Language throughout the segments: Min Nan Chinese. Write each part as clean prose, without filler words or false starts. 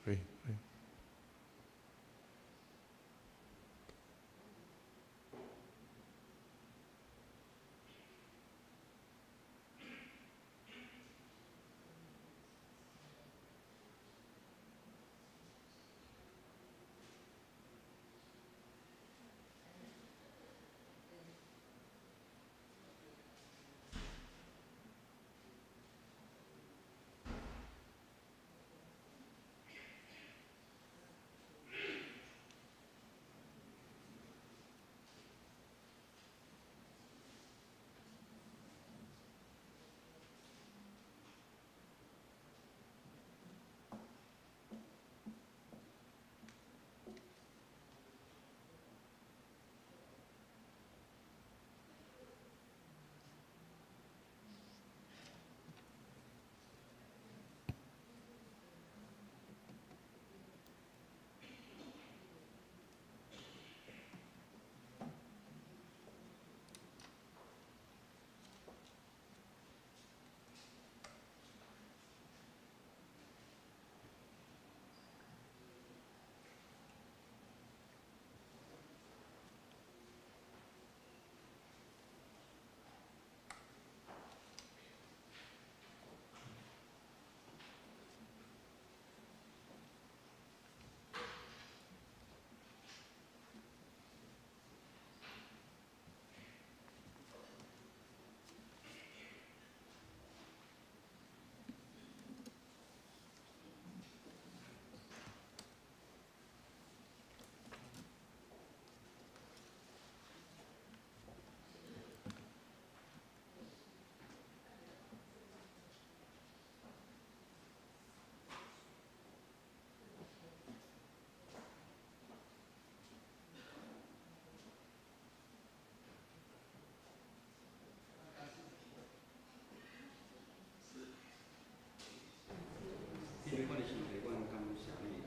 喂喂。天父，阮的上帝，阮感谢你，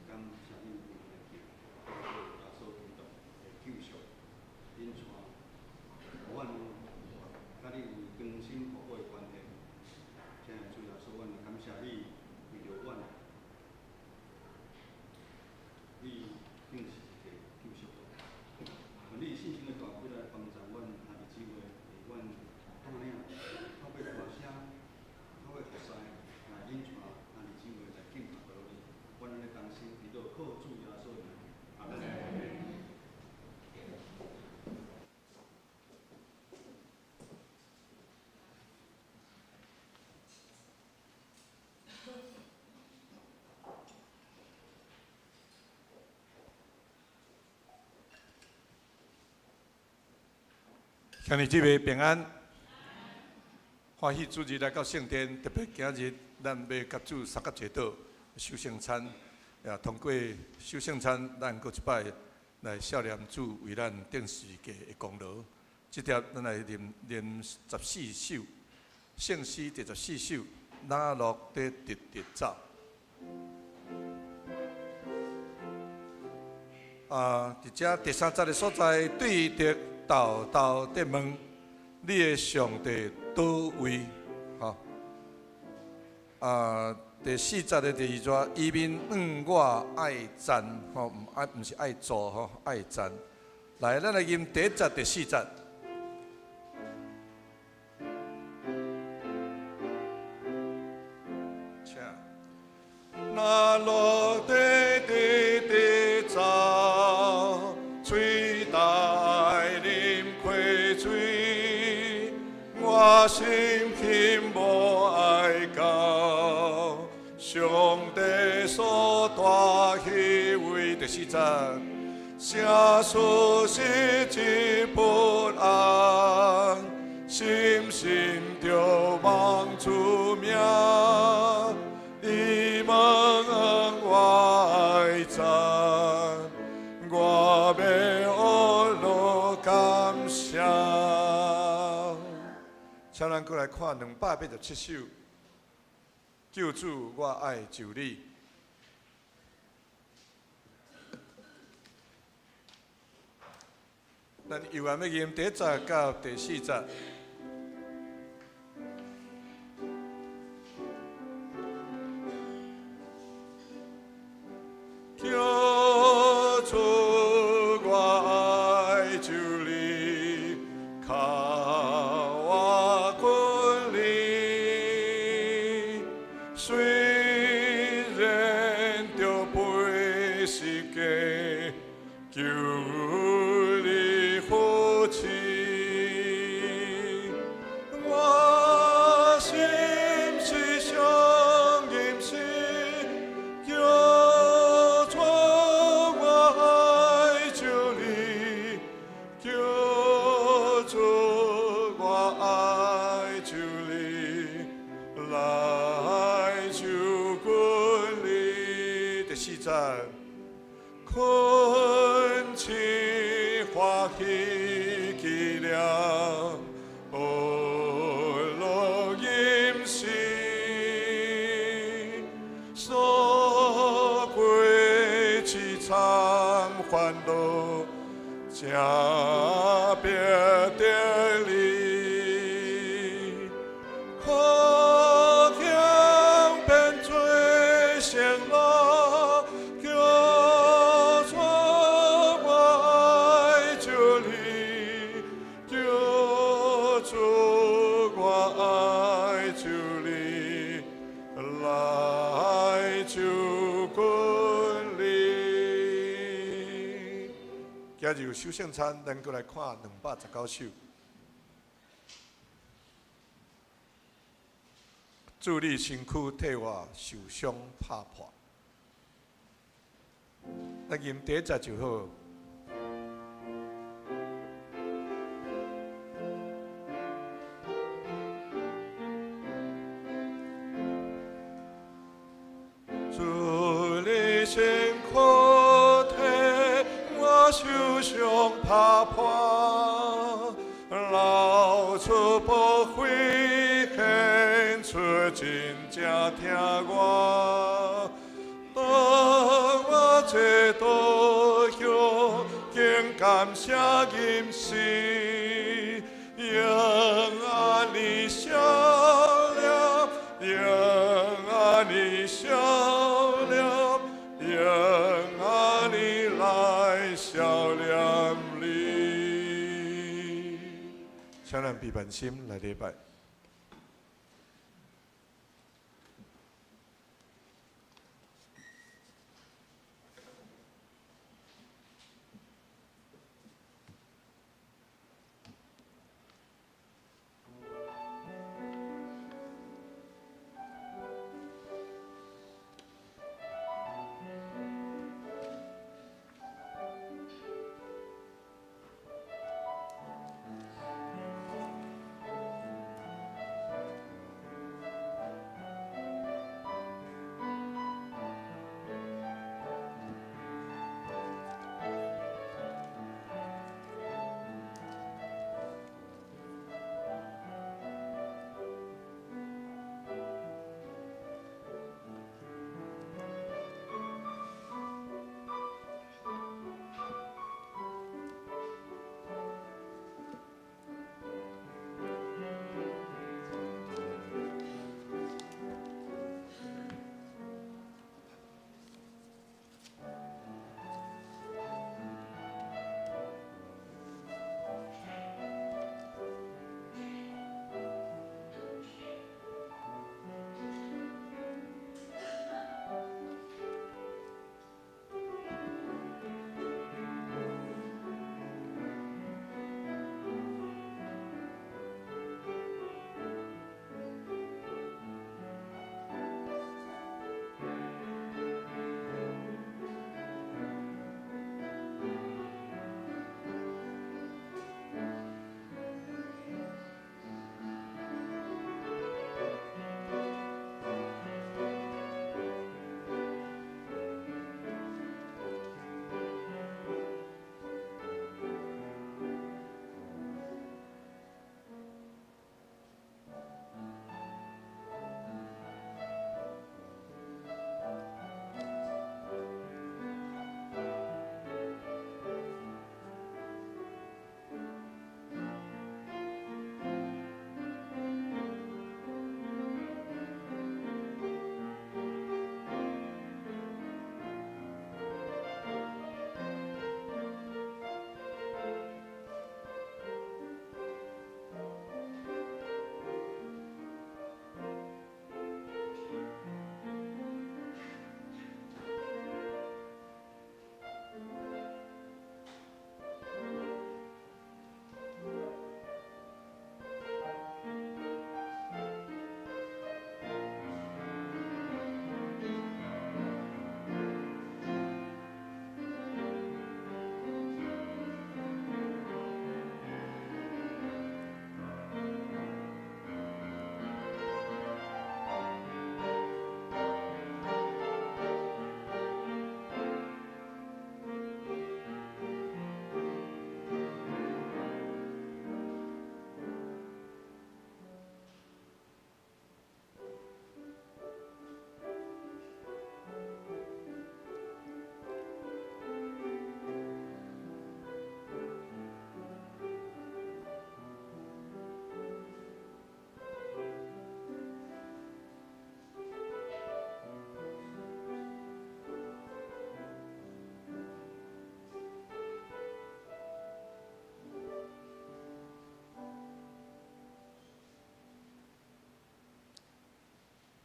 感谢你为阮的疼，耶稣基督的救赎，引带，予阮佮你有更深互补的关系。亲爱的主耶稣，阮感谢你，为著阮，你定是一个救赎主。愿你圣神的大能来帮助阮兄弟姊妹，为阮带领，透过歌声，透过服侍来引带兄弟姊妹来敬拜你。阮按呢同心祈祷，靠主耶稣的名，阿门。兄弟姊妹平安，欢喜主日来到圣殿，特别今日咱欲佮主相佮坐倒守圣餐，也通过守圣餐，咱阁一摆来肖念主为咱钉十字架的功劳。这帖咱来念念十四首圣诗第十四首，哪路伫直直走。啊，伫遮第三节的所在，对著沓沓伫问，你的上帝佗位？吼。啊，第四节的第二段，伊面向我爱赞，吼，毋爱，毋是爱做，吼，爱赞。来，咱来吟第一节、第四节。请。哪路伫直直走，喙内啉溪水，我心轻无爱到上帝所带彼位。第四节，写事实真不安，深信著望主名，伊问我爱赞，我欲学落感谢。请咱阁来看287首，救主，我爱就你。咱犹原欲吟第一节到第四节。節，懇切歡喜紀念，保祿飲食，所過淒慘煩惱，正別得你。苦行變做聖樂，叫主我愛著你，叫主我愛著你，來就近你。今日守聖餐，咱閣來看219首。主你身軀替我受傷拍破，咱吟第一節就好。主你身軀替我受傷拍破，流出寶血，顯出真正疼我。當我這道向經感謝吟詩，用按你笑臉，用按你笑臉，用按你來笑臉你。請咱閉目心來禮拜。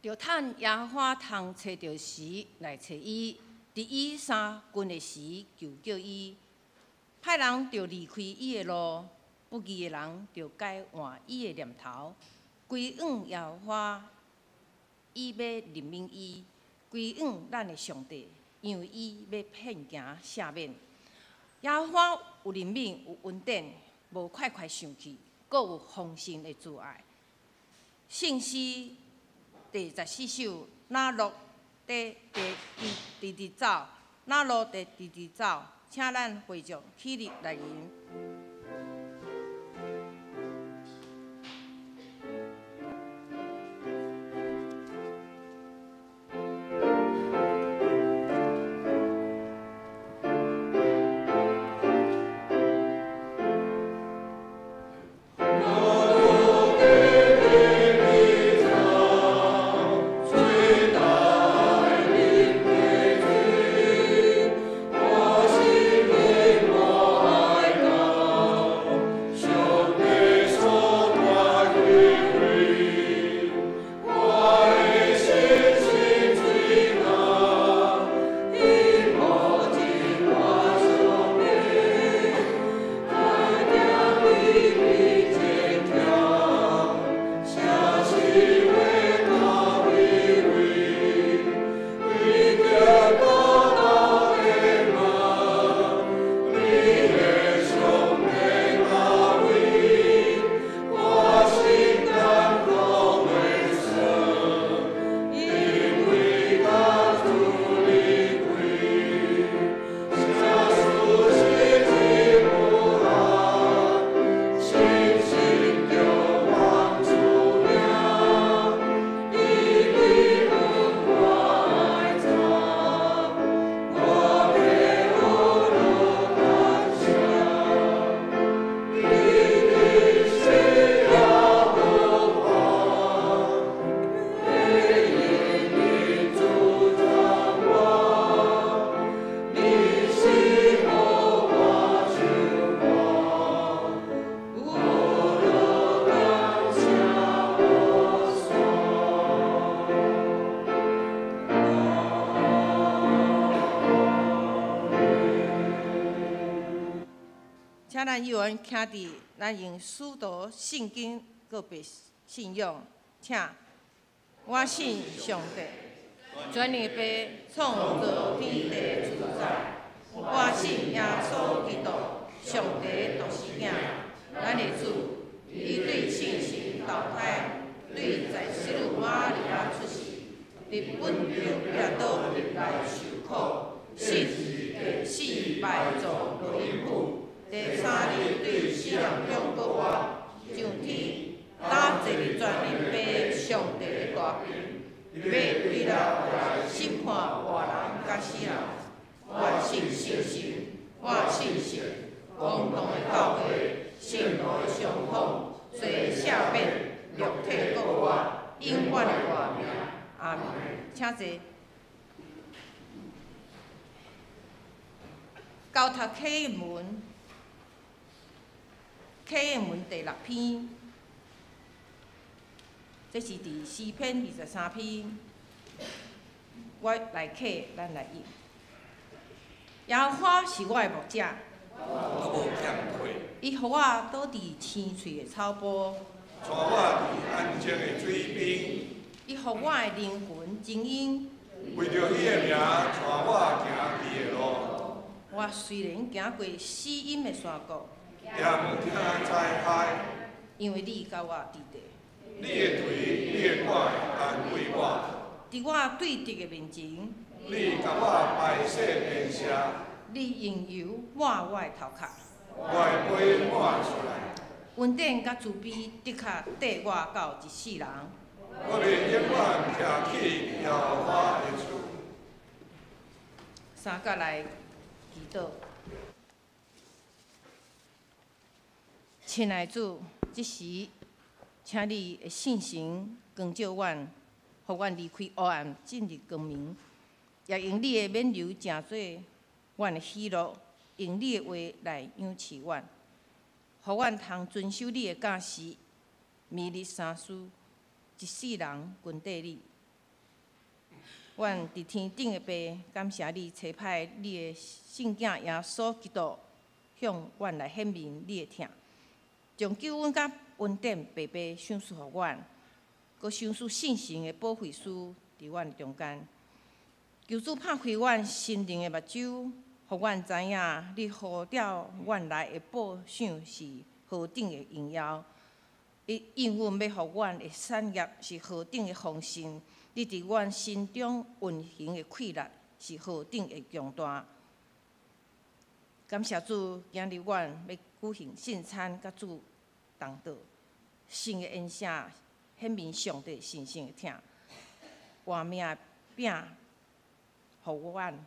著趁耶和華通揣著時來揣伊，佇伊相近的時求叫伊。歹人著離開伊的路，不義的人著改換伊的念頭。歸向耶和華，伊欲憐憫伊；歸向咱的上帝，因為伊欲遍行赦免。耶和華有憐憫，有恩典，無快快生氣，閣有豐盛的慈愛。聖詩第14首，哪路佇直直走，哪路佇直直走，請咱會眾起立來吟。請咱幼兒徛佇，咱用使徒信經告白信仰，請。我信上帝，全能父，創造天地主宰。我信耶穌基督，上帝獨生囝，咱的主，伊對聖神投胎，對在洗女瑪利亞出世，佇本丟彼拉多入來受苦，死第四敗葬落陰府。第三日對死人中復活，上天，搭坐佇全能父上帝的大權，欲對來審判活人佮死人。我信聖神，我信聖公同的教會，聖徒的相通，罪赦免，肉體復活，永遠的活命。阿們。請坐。交託啟應文。啟應文第六篇，這是佇詩篇23篇。我來啟，咱來譯。耶和華是我的牧者，我無欠缺。伊予我倒佇青翠的草埔，帶我佇安靜的水邊。伊予我的靈魂精英。為著伊的名，帶我行義的路。我雖然行過死蔭的山谷，也毋驚災害，因為你佮我佇咧。你的槌，你的拐安慰我。佇我對敵的面前，你共我排洗便舍。你用油抹我的頭殼，我的杯滿出來。恩典佮慈悲的確綴我到一世人。我欲永遠徛起耶和華的厝。三角來祈禱。親愛主，這時，請你的聖神光照阮，予阮離開黑暗，進入光明。也用你的勉勵成做阮的喜樂，用你的話來養飼阮，予阮通遵守你的教示，每日三思，一世人跟綴你。阮佇天頂的父，感謝你差派你的聖囝耶穌基督向阮來顯明你的疼，將救恩佮恩典白白賞賜予阮，閣賞賜聖神的保惠師佇阮中間。求主拍開阮心靈的目睭，予阮知影你呼召阮來的報賞是何等的榮耀。你應允欲予阮的產業是何等的豐盛，你佇阮心中運行的氣力是何等的強大。感謝主，今日阮欲舉行聖餐，佮主同禱，神的恩聖顯明上帝神聖的疼，活命的餅，予阮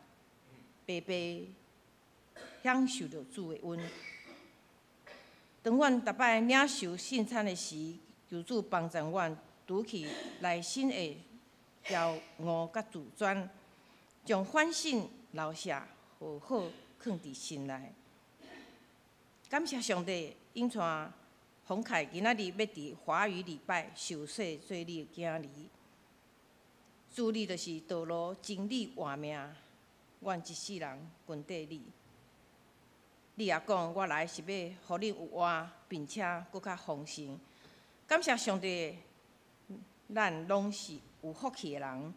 白白享受著主的恩。當阮逐擺領受聖餐的時，求主幫助阮除去內心的驕傲佮自尊，將反省留下，好好囥佇心內。感謝上帝，引帶洪凱今仔日欲佇華語禮拜受洗做你的囝兒。主你就是道路、真理、活命，阮一世人跟綴你。你也講，我來是欲予恁有活，並且閣較豐盛。感謝上帝，咱攏是有福氣的人。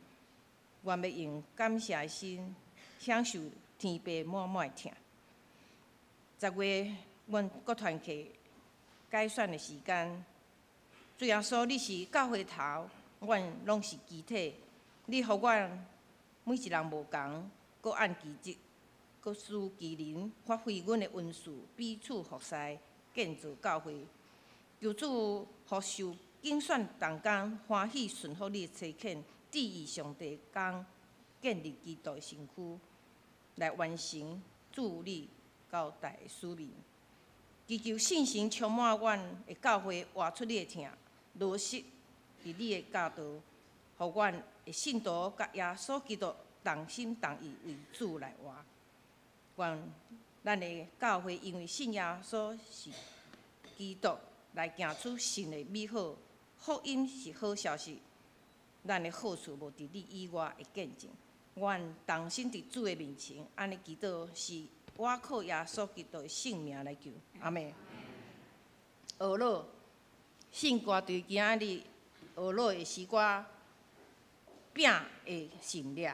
阮欲用感謝的心，享受天父滿滿的疼。10月，阮閣團契改選的時間，主耶穌，你是教會頭，阮攏是肢體。你予阮每一人無仝，閣按其職，閣施其能，發揮阮的恩賜，彼此服侍，建造教會。求主予受揀選同工歡喜順服你的差遣，致意上帝工，建立基督的身軀，來完成主你交代的使命。祈求聖神充滿阮的教會，活出你的疼，落實佇你的教導，予阮的信徒佮耶穌基督同心同意為主來活。願咱的教會因為信耶穌是基督，來行出神的美好福音是好消息。咱的好處無佇你以外的見證。阮同心佇主的面前，按呢祈禱是倚靠耶穌基督的聖名來求，阿們。呵咾聖歌隊今仔日呵咾的詩歌餅的神力。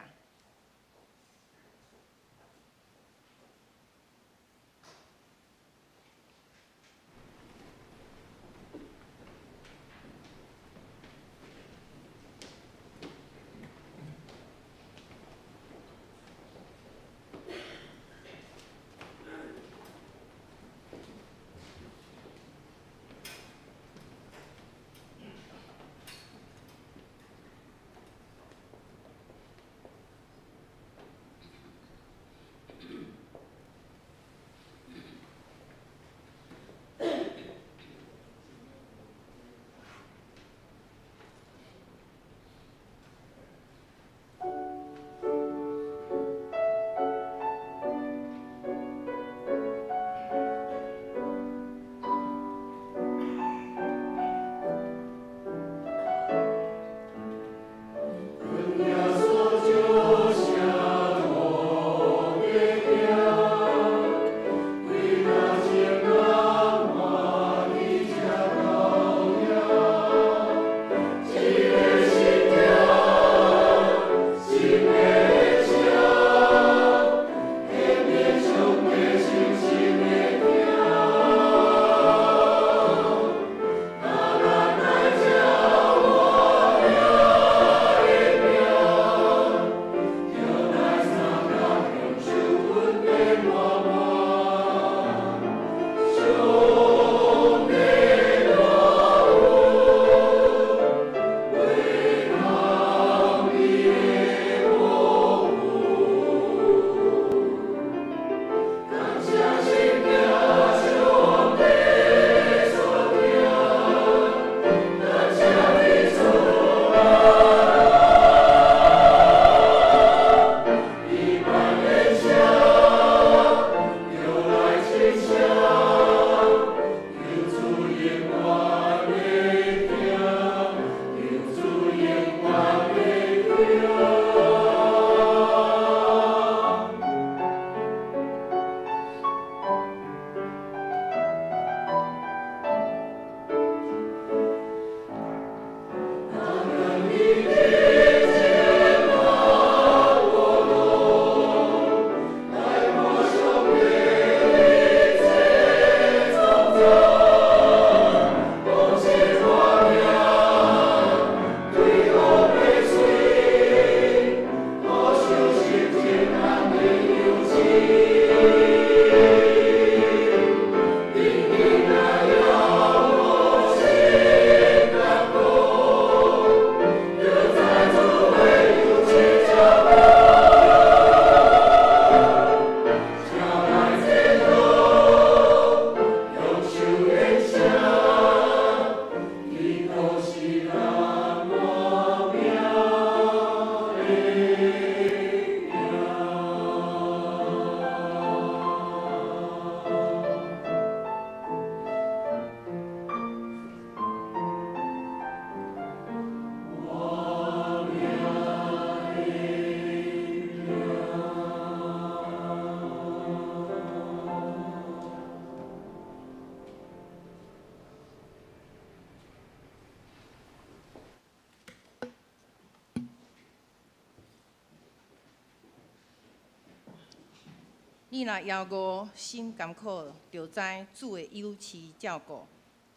你若枵餓心甘苦，就知主的友慈照顧，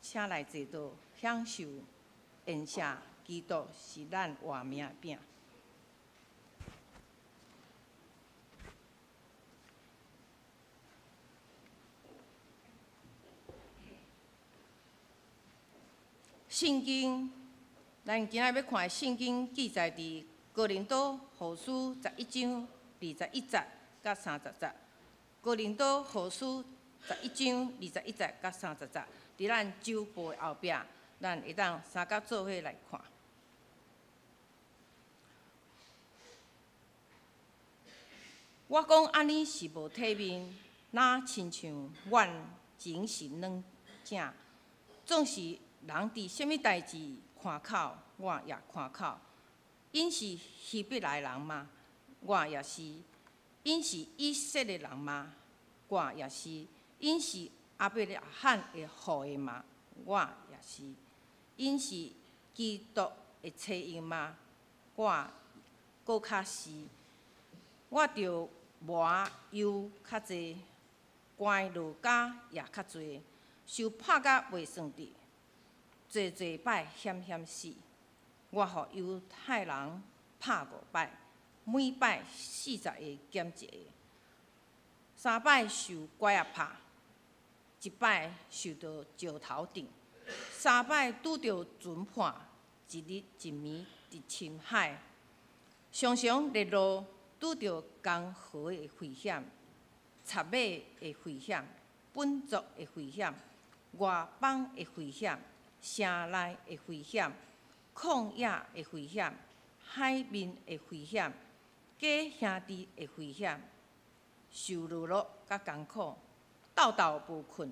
請來坐倒，享受宴席。基督是咱活命的餅。聖經，咱今仔欲看的聖經記載佇哥林多後書11章21節佮30節。哥林多後書11章21節佮30節，佇咱周報的後壁，咱會當三角做伙來看。我講按呢是無體面，若親像阮前是軟正，總是人佇啥物代誌誇口，我也誇口。𪜶是希伯來人嗎？我也是。𪜶是以色列人嗎？我也是。𪜶是亞伯拉罕的後裔嗎？我也是。𪜶是基督的差役嗎？我閣較是。我著磨油較濟，寒落跤也較濟，受拍甲袂算得，濟濟擺險險死。我予猶太人拍五擺，每擺40个減一個。三擺受拐仔拍，一擺受著石頭釘，三擺拄著船破，一日一暝佇深海，常常列路拄著江河的危險、插馬的危險、本族的危險、外邦的危險、城內的危險、曠野的危險、海面的危險、假兄弟的危險，受勞碌佮艱苦，晝晝無睏，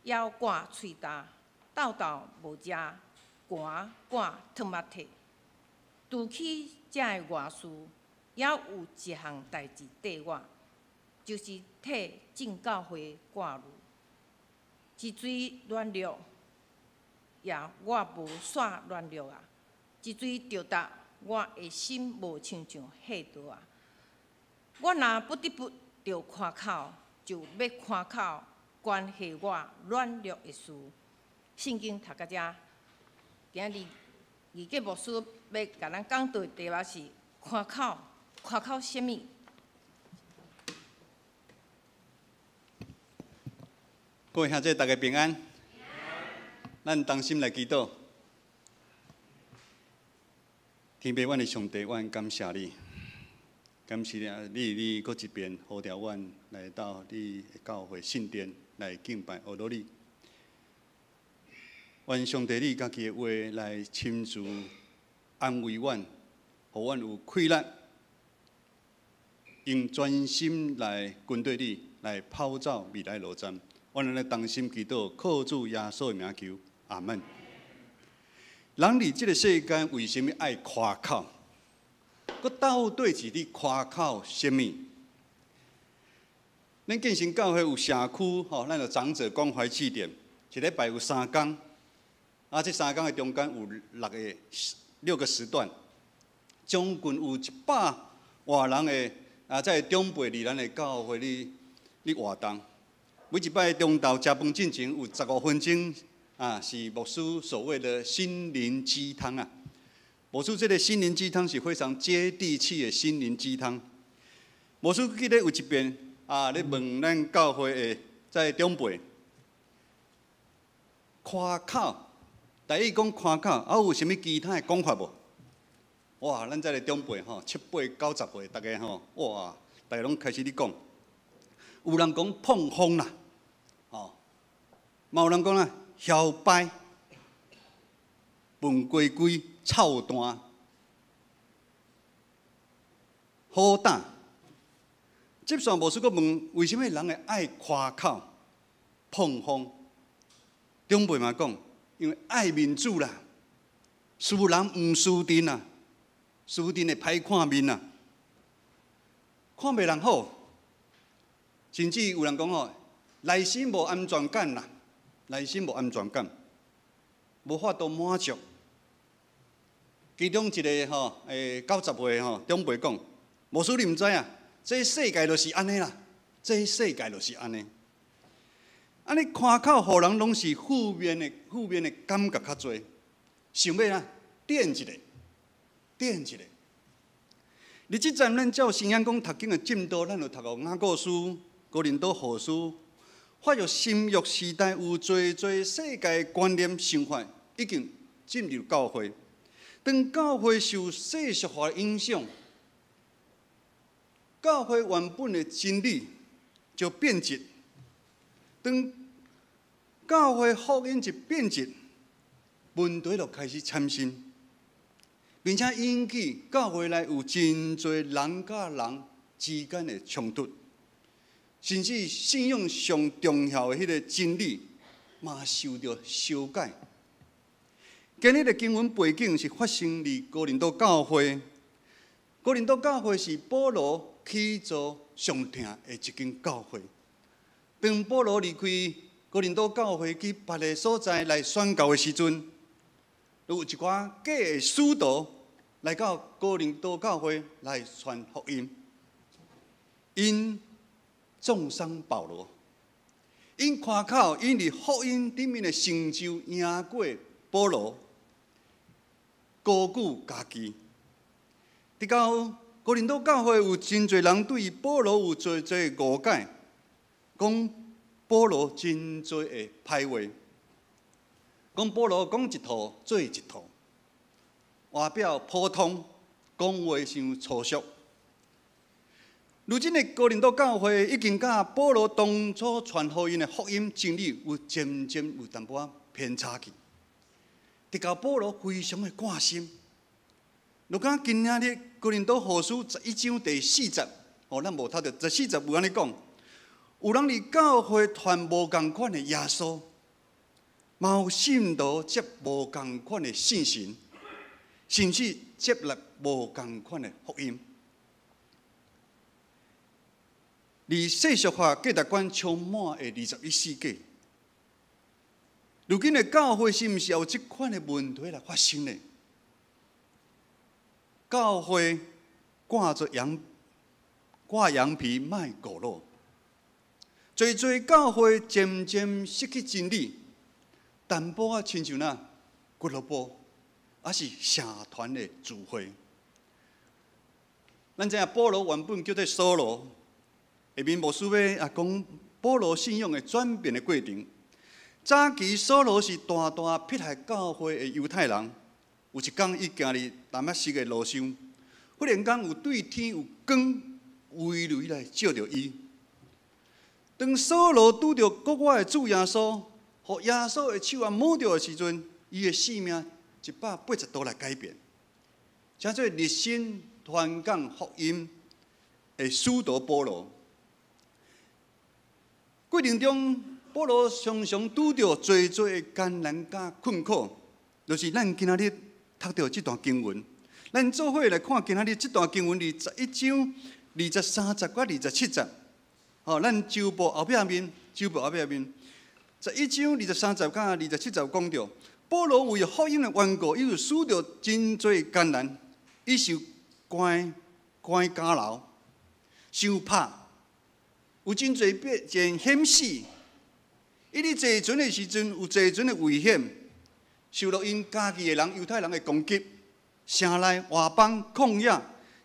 枵乾喙焦，晝晝無食，寒趕褪目體。除去這个外事，猶有一項代誌綴我，就是替眾教會掛慮。一錘軟弱，也我無煞軟弱啊！一錘著踏，我的心無親像火刀啊！我若不得不著誇口，就欲誇口關係我軟弱的事。聖經讀到遮，今日二杰牧師欲共咱講道的題目是誇口，誇口啥物？各位兄弟，大家平安。咱同心來祈禱。天父，阮的上帝，阮感謝你，感謝你，你閣一遍呼召阮來到你的教會聖殿來敬拜阿羅你。願上帝你家己的話來親自安慰阮，予阮有氣力，用專心來跟綴你，來跑走未來路程。阮來同心祈禱，靠主耶穌的名求，阿門。人佇這个世間為啥物愛誇口？閣到底是咧誇口啥物？咱建成教會有社區吼，咱有長者關懷據點，一禮拜有三工，啊，這三工的中間有六個時段，將近有100外人的啊，這个長輩佇咱的教會咧咧活動。每一擺中晝食飯進前有15分鐘啊，是牧師所謂的心靈雞湯啊。牧師這个心靈雞湯是非常接地氣的心靈雞湯。牧師記得有一遍啊，咧問咱教會的這長輩，誇口，台語講誇口，啊有啥物其他的講法無？哇，咱這个長輩吼，七八九十歲，逐家吼，哇，逐家攏開始咧講。有人講膨風啦，吼，嘛有人講啦，囂掰、笨龜龜、臭蛋、好膽。接續牧師閣問，為啥物人會愛誇口、膨風？長輩嘛講，因為愛面子啦，輸人毋輸陣啦，輸陣會歹看面啦，看袂人好。甚至有人講吼，內心無安全感啦，內心無安全感，無法度滿足。其中一个吼，90歲吼長輩講，牧師你毋知啊，這世界就是按呢啦，這世界就是按呢。按呢誇口，予人攏是負面的感覺較濟，想欲啊，點一下，點一下。佇這站，咱照新約講讀經的進度，咱有讀過雅各書、哥林多後書，發覺新約時代有濟濟世界觀念想法已經進入教會。當教會受世俗化影響，教會原本的真理就變質。當教會福音一變質，問題就開始產生，並且引起教會內有真濟人佮人之間的衝突，甚至信仰上重要的彼个真理嘛受著消解。今日的經文背景是發生佇哥林多教會。哥林多教會是保羅起初上疼的一間教會。當保羅離開哥林多教會去別个所在來宣教的時陣，有一寡假的使徒來到哥林多教會來傳福音，𪜶中傷保羅，𪜶誇口，𪜶佇福音頂面的成就贏過保羅，高舉家己。直到哥林多教會有真濟人對保羅有濟濟誤解，講保羅真濟的歹話，講保羅講一套做一套，外表普通，講話傷粗俗。如今的哥林多教會已經佮保羅當初傳予𪜶的福音真理有漸漸有淡薄仔偏差去，直到保羅非常的掛心。就敢今仔日哥林多後書11章第4節，哦，咱無讀著14節有按呢講，有人佇教會傳無仝款的耶穌，嘛有信徒接無仝款的聖神，甚至接納無仝款的福音。佇世俗化價值觀充滿的21世紀，如今的教會是毋是有這款的問題來發生呢？教會掛羊皮賣狗肉，濟濟教會漸漸失去真理，淡薄仔親像那俱樂部，抑是社團的聚會。咱知影保羅原本叫做掃羅，下面牧師欲啊講保羅信仰的轉變的過程。早期掃羅是大大迫害教會的猶太人。有一工，伊行佇大馬色的路上，忽然間有對天有光威雷來照著伊。當掃羅拄著國外的主耶穌，予耶穌的手啊摸著的時陣，伊的性命180度來改變，成做熱心傳講福音的使徒保羅。過程中，保羅常常拄著濟濟的艱難佮困苦，就是咱今仔日讀著這段經文，咱做伙來看今仔日這段經文21章23節佮27節。吼，咱周報後壁面，周報後壁面，11章23節佮27節講著，保羅為福音的緣故，伊有受著真濟艱難，伊受關關監牢，受拍，有真濟變真險死。伊佇坐船的時陣，有坐船的危險。受著𪜶家己的人、猶太人的攻擊，城內外邦曠野、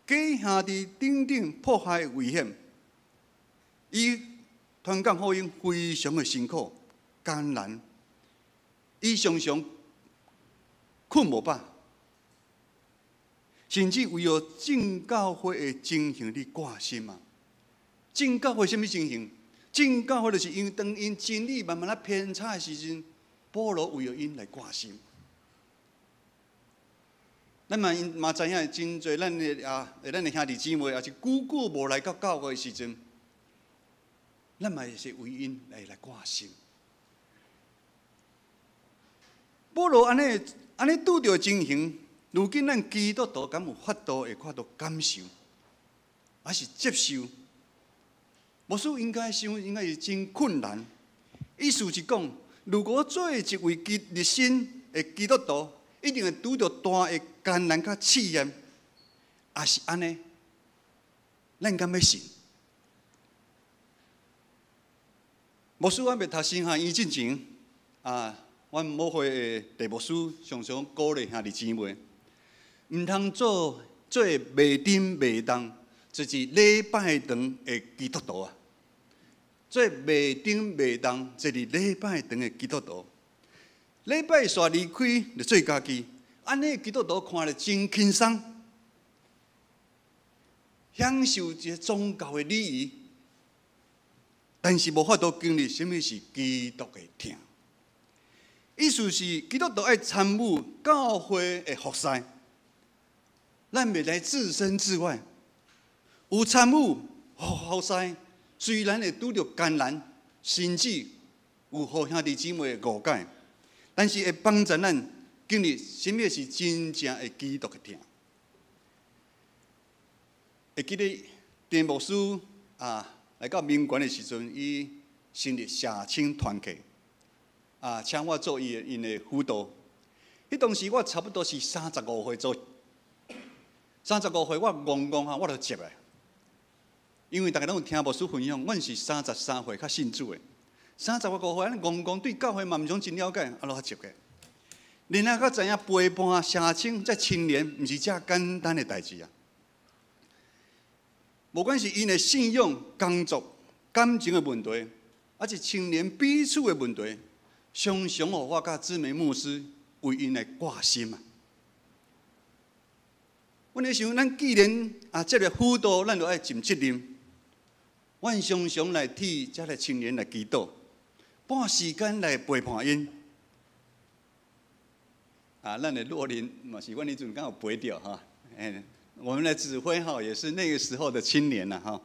假兄弟等等迫害的危險，伊傳講福音非常的辛苦艱難，伊常常睏無飽，甚至為著眾教會的情形咧掛心啊！眾教會啥物情形？眾教會就是因為當𪜶真理慢慢仔偏差的時陣。保羅為著𪜶來掛心，咱嘛嘛知影真濟咱的兄弟姊妹，也是久久無來到教會的時陣，咱嘛會是為𪜶來掛心。保羅按呢按呢拄著情形，如今咱基督徒敢有法度會看到感受，還是接受？牧師應該想，應該是真困難。意思是講，如果做一位基熱心的基督徒，一定會拄著大的艱難佮試驗，也是按呢，咱敢欲信？牧師阮欲讀神學院進前，啊，阮母會的地牧師常常鼓勵兄弟姊妹，毋通做做袂振袂動，就是禮拜堂的基督徒啊。做袂振袂動，就是禮拜堂的基督徒。禮拜煞離開就做家己，按呢基督徒看咧真輕鬆，享受一个宗教的禮儀，但是無法度經歷啥物是基督的疼。意思是基督徒愛參與教會的服侍，咱袂使置身事外，有參與服侍，雖然會拄著艱難，甚至有予兄弟姊妹的誤解，但是會幫助咱經歷啥物是真正的基督的疼。會記得陳牧師啊，來到民權的時陣，伊成立社青團契，啊，請我做伊的𪜶的輔導。彼當時我差不多是三十五歲左右，三十五歲我戇戇哈，我就接來。因為逐家攏有聽牧師分享，阮是三十三歲較信主的，三十五歲按呢戇戇對教會嘛毋是真了解，啊，就較接嘅。然後才知影陪伴社青這青年，毋是遮簡單的代誌啊！無管是𪜶的信仰、工作、感情的問題，抑是青年彼此的問題，常常予我佮姊妹牧師為𪜶來掛心啊！阮咧想，咱既然啊這个輔導，咱就愛盡責任。阮常常來替這个青年來祈禱，撥時間來陪伴𪜶。啊，咱的若琳嘛是阮彼陣敢有陪著哈？欸，我們的指揮哈也是那個時候的青年啦哈。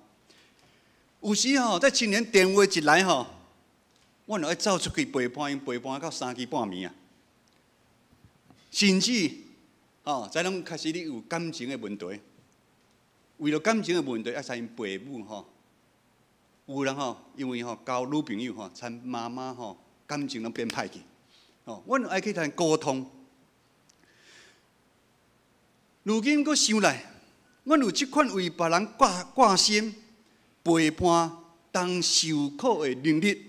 有時吼，這青年電話一來吼，阮就愛走出去陪伴𪜶，陪伴到三更半暝啊。甚至哦，這攏開始你有感情的問題，為了感情的問題，愛使𪜶爸母吼。有人吼，因為吼交女朋友吼，親媽媽吼感情攏變歹去。哦，阮愛去共𪜶溝通。如今閣想來，阮有這款為別人掛掛心、陪伴、當受苦的能力，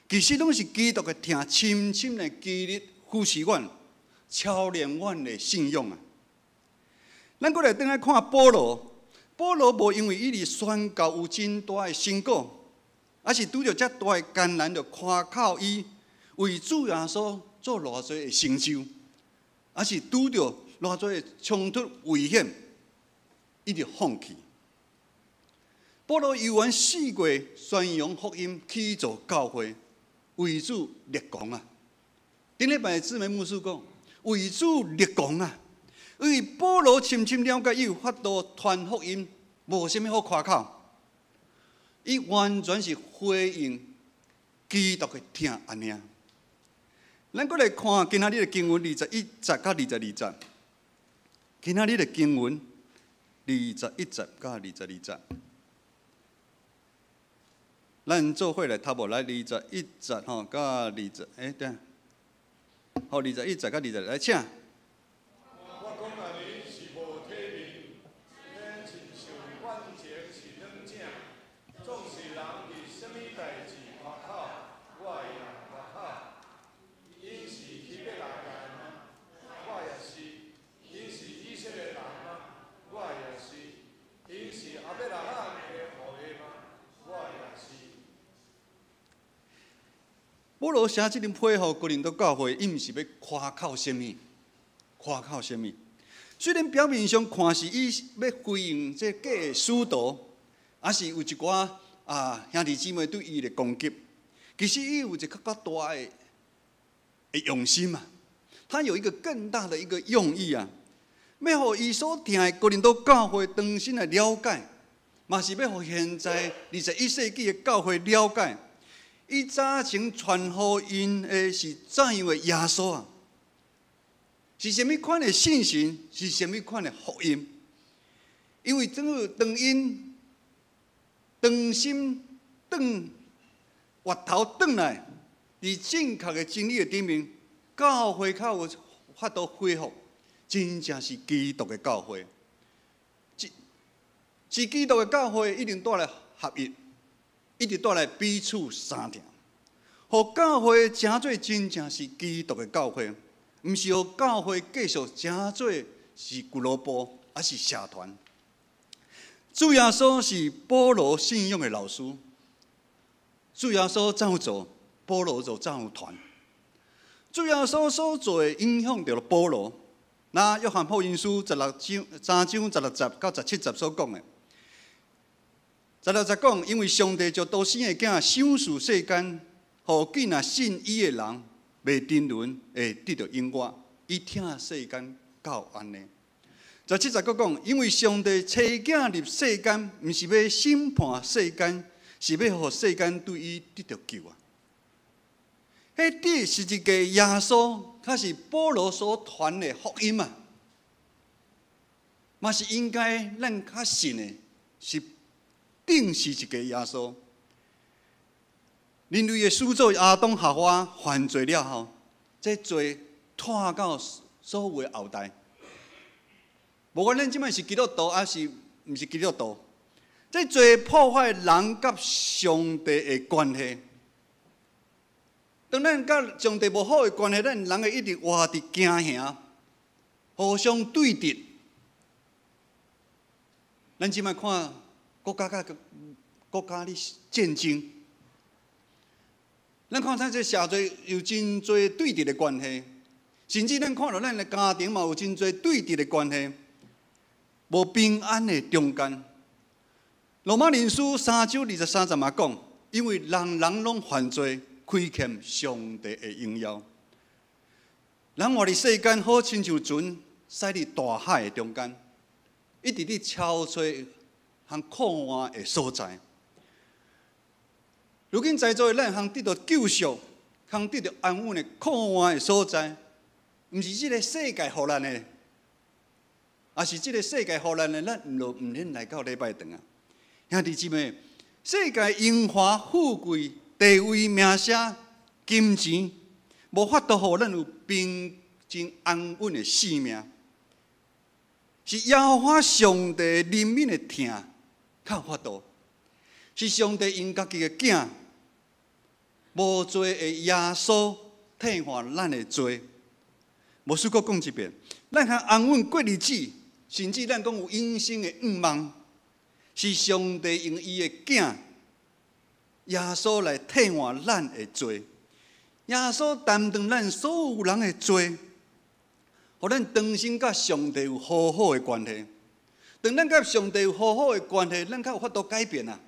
其實攏是基督的疼深深的激勵扶持阮、操練阮的信仰啊。咱閣來轉來看保羅。保羅無因為伊佇宣教有真大的成果，抑是拄著遮大的艱難，就誇口伊為主耶穌做偌濟的成就，抑是拄著偌濟的衝突危險，伊就放棄。保羅猶原四界宣揚福音，起造教會，為主立功啊！頂禮拜姊妹牧師講，為主立功啊！因為保羅深深了解，伊有法度傳福音，無啥物好誇口。伊完全是回應基督的疼按呢。咱閣來看今仔日的經文二十一節佮二十二節。今仔日的經文二十一節佮二十二節。咱做伙來讀無來二十一節吼，佮二十，欸對，好，二十一節佮二十，來請。我講按呢是無體面，免親像阮前是軟正，總是人佇啥物代誌誇口，我也誇口。𪜶是希伯來人嗎？我也是。𪜶是以色列人嗎？我也是。𪜶是亞伯拉罕的後裔嗎？我也是。保羅寫這張批予哥林多教會，伊毋是欲誇口啥物，誇口啥物。雖然表面上看是伊欲回應這假的使徒，抑是有一寡啊兄弟姊妹對伊的攻擊，其實伊有一個較較大的的用心啊，他有一個更大的一個用意啊，欲予伊所疼的哥林多教會重新來了解，嘛是欲予現在二十一世紀的教會了解，伊早前傳福音的是怎樣的耶穌啊？是啥物款的信心？是啥物款的福音？因為正好當𪜶當心轉回頭轉來，佇正確的真理的頂面，教會較有法度恢復，真正是基督的教會。這是基督的教會一定帶來合一，一直帶來彼此相疼，予教會成做真正是基督的教會，毋是予教會繼續成做是俱樂部，抑是社團。主耶穌是保羅信仰的老師，主耶穌怎樣做，保羅就怎樣傳。主耶穌所做的影響著保羅。那約翰福音書16章3章16節到17節所講的，16節講，因為上帝將獨生的囝賞賜世間，予見若信伊的人袂沉淪，會得著永活。伊疼世間到按呢。17節閣講，因為上帝差囝入世間，毋是欲審判世間，是欲予世間對伊得著救啊！彼釘十字架耶穌，較是保羅所傳的福音啊，嘛是應該咱較信的，是釘十字架耶穌。人類的始祖亞當夏娃犯罪了後，這罪拖到所有的後代。無管咱這擺是基督徒抑是毋是基督徒，這罪破壞人佮上帝的關係。當咱佮上帝無好的關係，咱人會一直活佇驚嚇，互相對峙。咱這擺看國家佮國家咧戰爭，咱看咱這社會有真濟對立的關係，甚至咱看著咱的家庭嘛有真濟對立的關係，無平安的中間。羅馬人書3章23節嘛講，因為人人攏犯罪，虧欠上帝的榮耀。人活佇世間，好親像船駛佇大海的中間，一直咧超揣通靠岸的所在。如今在座的咱通得著救贖，通得著安穩的靠岸的所在，毋是這个世界予咱的，抑是這个世界予咱的，咱毋就毋免來到禮拜堂啊。兄弟姊妹，世界榮華富貴、地位、名聲、金錢，無法度予咱有平靜安穩的生命。是耶和華上帝憐憫的疼較有法度，是上帝用家己的囝無罪的耶穌替換咱的罪。牧師閣講一遍，咱通安穩過日子，甚至咱講有永生的願望，是上帝用伊的囝耶穌來替換咱的罪。耶穌擔當咱所有人的罪，予咱重新佮上帝有和好的關係。當咱佮上帝有和好的關係，咱較有法度改變啊。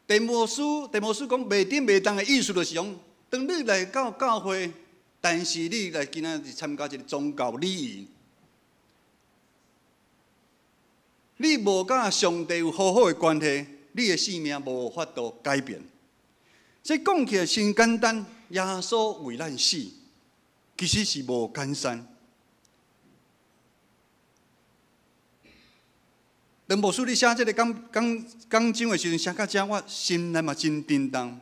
提摩太講袂振袂動的意思就是講，當你來到教會，但是你來今仔日參加一个宗教禮儀，你無佮上帝有和好的關係，你的生命無法度改變。這講起來真簡單，耶穌為咱死，其實是無簡單。當牧師咧寫這个講講章的時陣，寫到這，我心內嘛真震動。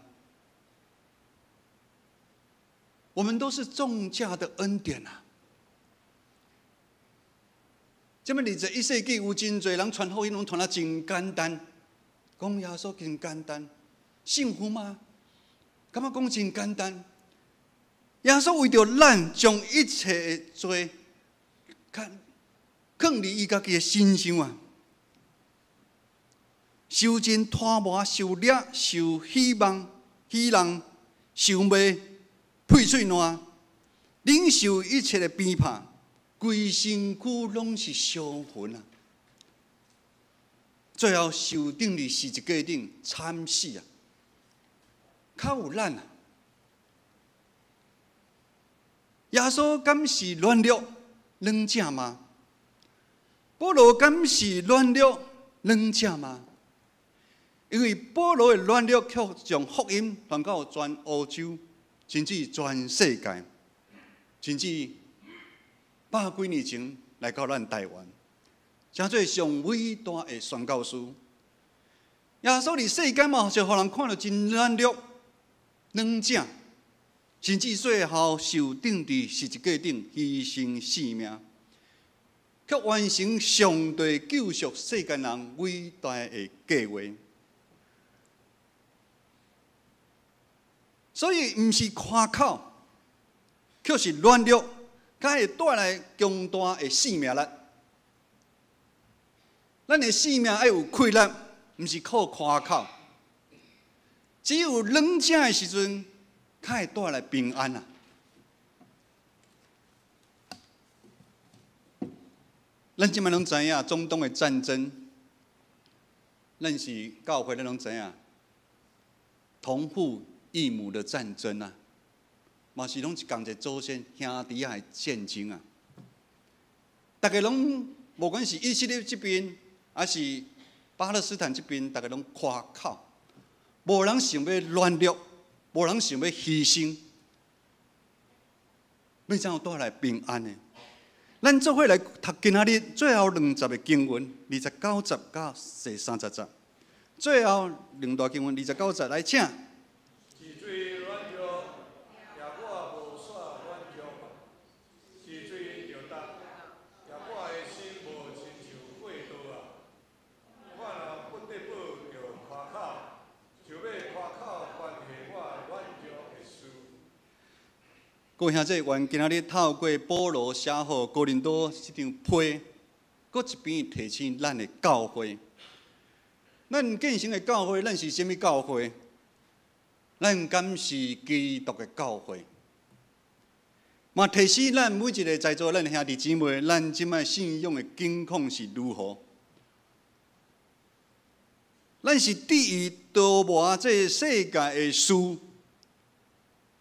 我們都是重價的恩典啊！這麼21世紀有真濟人傳福音，攏傳得真簡單，講耶穌真簡單，幸福嗎？感覺講真簡單。耶穌為著咱將一切的罪，囥佇伊家己的身上啊！受盡拖磨、受掠、受希望、欺人、受罵、屁喙爛，忍受一切的鞭拍，規身軀攏是傷痕啊！最後受釘佇十字架頂慘死啊！較有咱啊！耶穌敢是軟弱軟者嗎？保羅敢是軟弱軟者嗎？因為保羅的軟弱卻將福音傳到全歐洲，甚至全世界，甚至百幾年前來到咱台灣，成做上偉大的宣教師。耶穌佇世間嘛，就予人看著真軟弱、軟者，甚至最後受釘佇十字架頂犧牲性命。卻完成上帝救贖世間人偉大的計劃。所以，毋是誇口，卻是軟弱，才會帶來強大的生命力。咱的生命愛有氣力，毋是靠誇口。只有冷靜的時陣，才會帶來平安啊！咱這擺攏知影中東的戰爭，咱是教會，咱攏知影同父異母的戰爭啊，嘛是攏是仝一個祖先兄弟仔的戰爭啊。逐家攏無管是以色列這邊，還是巴勒斯坦這邊，逐家攏誇口，無人想欲軟弱，無人想欲犧牲，欲怎樣帶來平安呢？咱做伙來讀今仔日最後兩節的經文，29節到第30節。最後兩段經文，29節來請。是罪軟弱，也我無煞軟弱；是罪著重，也我的心無親像過刀啊！我若不得不著誇口，就欲誇口關係我軟弱的事。各位兄弟，願今仔日透過保羅寫予哥林多這張批，閣一遍提醒咱的教會。咱建成的教會，咱是啥物教會？咱敢是基督的教會？嘛提醒咱每一個在座咱兄弟姊妹，咱這擺信仰的境況是如何？咱是志於琢磨這世界的事，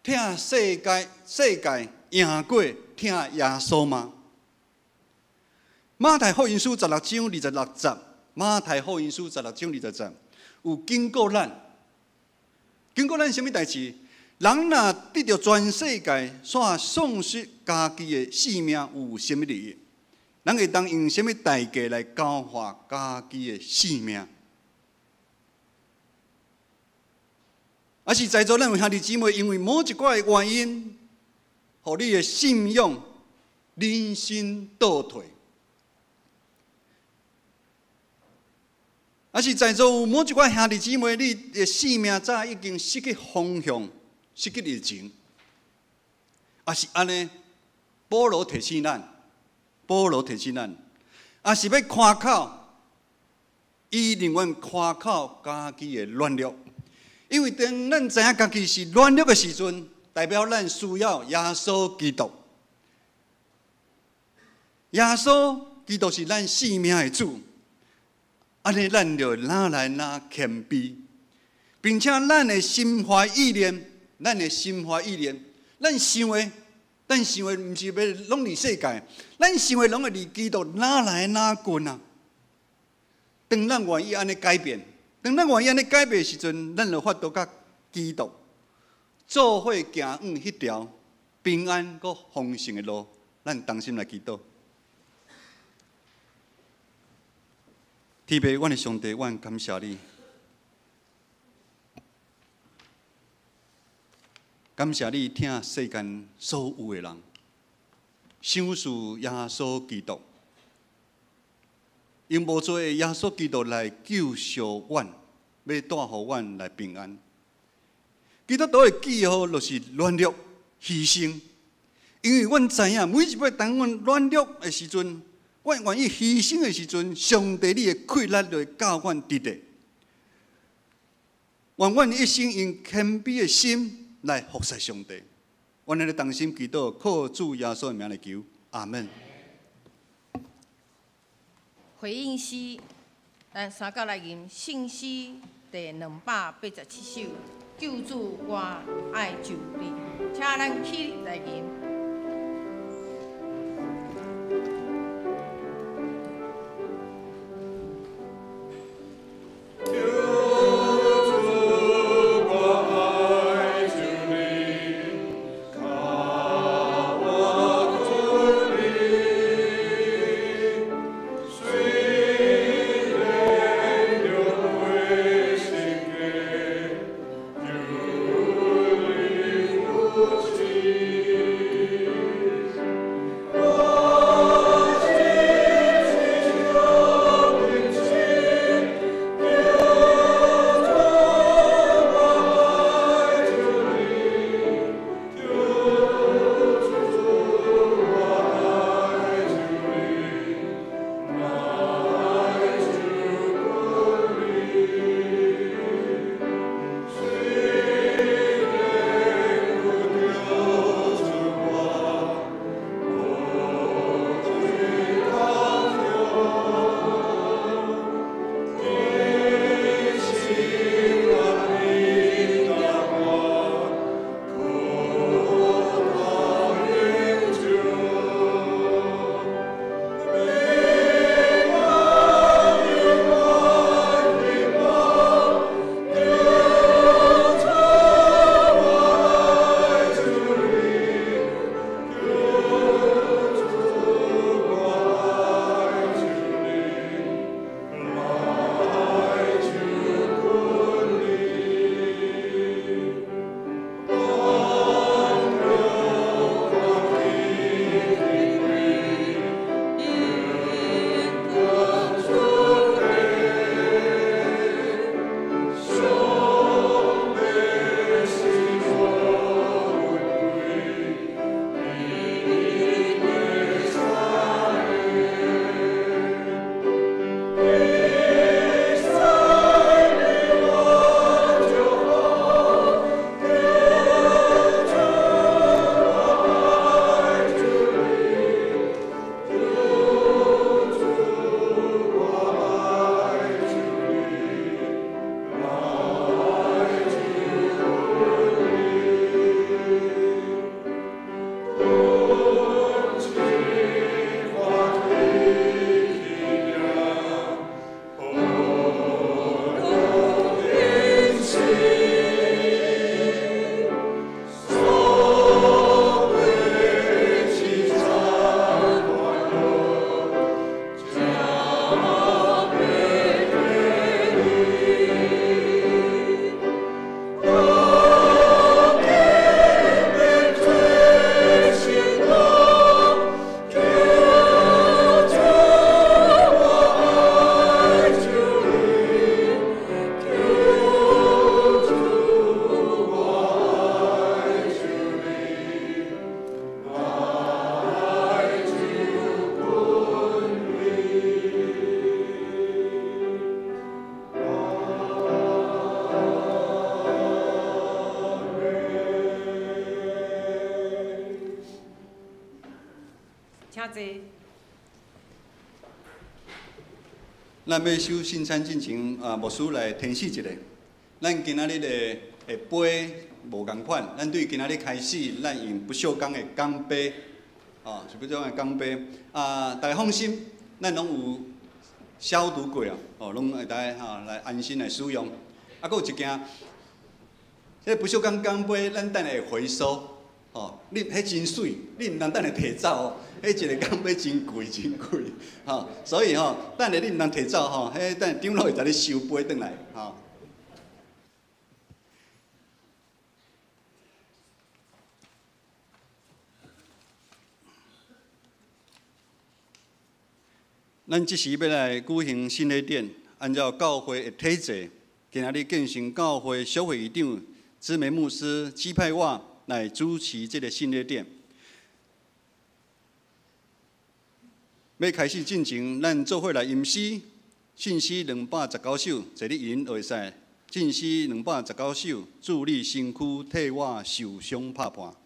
疼世界，世界贏過疼耶穌嗎？馬太福音書16章26節，馬太福音書16章20節有警告咱，警告咱啥物代誌？人若得著全世界，煞喪失家己的性命，有啥物利益？人會當用啥物代價來交換家己的性命？還是在座咱有兄弟姊妹，因為某一寡的原因，予你的信仰人生倒退？還是在座有某一寡兄弟姊妹，你的生命早已經失去方向、失去熱情？抑是按呢，保羅提醒咱，保羅提醒咱，抑是欲誇口，伊寧願誇口家己的軟弱。因為當咱知影家己是軟弱的時陣，代表咱需要耶穌基督。耶穌基督是咱生命的主，按呢咱就愈來愈謙卑，並且咱的心懷意念，咱的心懷意念，咱想的，咱想的毋是欲攏佇世界，咱想的攏會離基督愈來愈近啊！當咱願意按呢改變。當咱願意按呢改變的時陣，咱就法度佮基督做伙行往彼條平安閣豐盛的路。咱同心來祈禱。天父，阮的上帝，阮感謝你，感謝你疼世間所有的人，賞賜耶穌基督，用無罪的耶穌基督來救贖阮，欲帶予阮來平安。基督徒的記號就是軟弱、犧牲，因為阮知影每一擺當阮軟弱的時陣，阮願意犧牲的時陣，上帝你的氣力就會佮阮佇咧。願阮一生用謙卑的心來服侍上帝。阮來同心祈禱，靠主耶穌的名來求，阿門。回應詩，咱三角來吟聖詩第287首，救主我愛就你，請咱起來吟。救主。請坐。咱欲守聖餐進前，牧師來提醒一下，咱今仔日的杯無仝款，咱對今仔日開始，咱用不鏽鋼的鋼杯，是不鏽鋼的鋼杯。大家放心，咱攏有消毒過啊，攏會當來安心來使用。閣有一件，這個不鏽鋼鋼杯，咱等下會回收。你彼真媠，你毋通等下提走哦。彼一个鋼杯真貴，真貴，所以等下你毋通提走吼，彼等下長老會共你收杯轉來，咱這時欲來舉行聖禮典，按照教會的體制，今仔日建成教會小會長姊妹牧師指派我來主持這个聖禮典。欲開始進前，咱做伙來吟詩，信詩219首，坐咧吟就會使。信詩219首，主你身軀替我受傷拍破。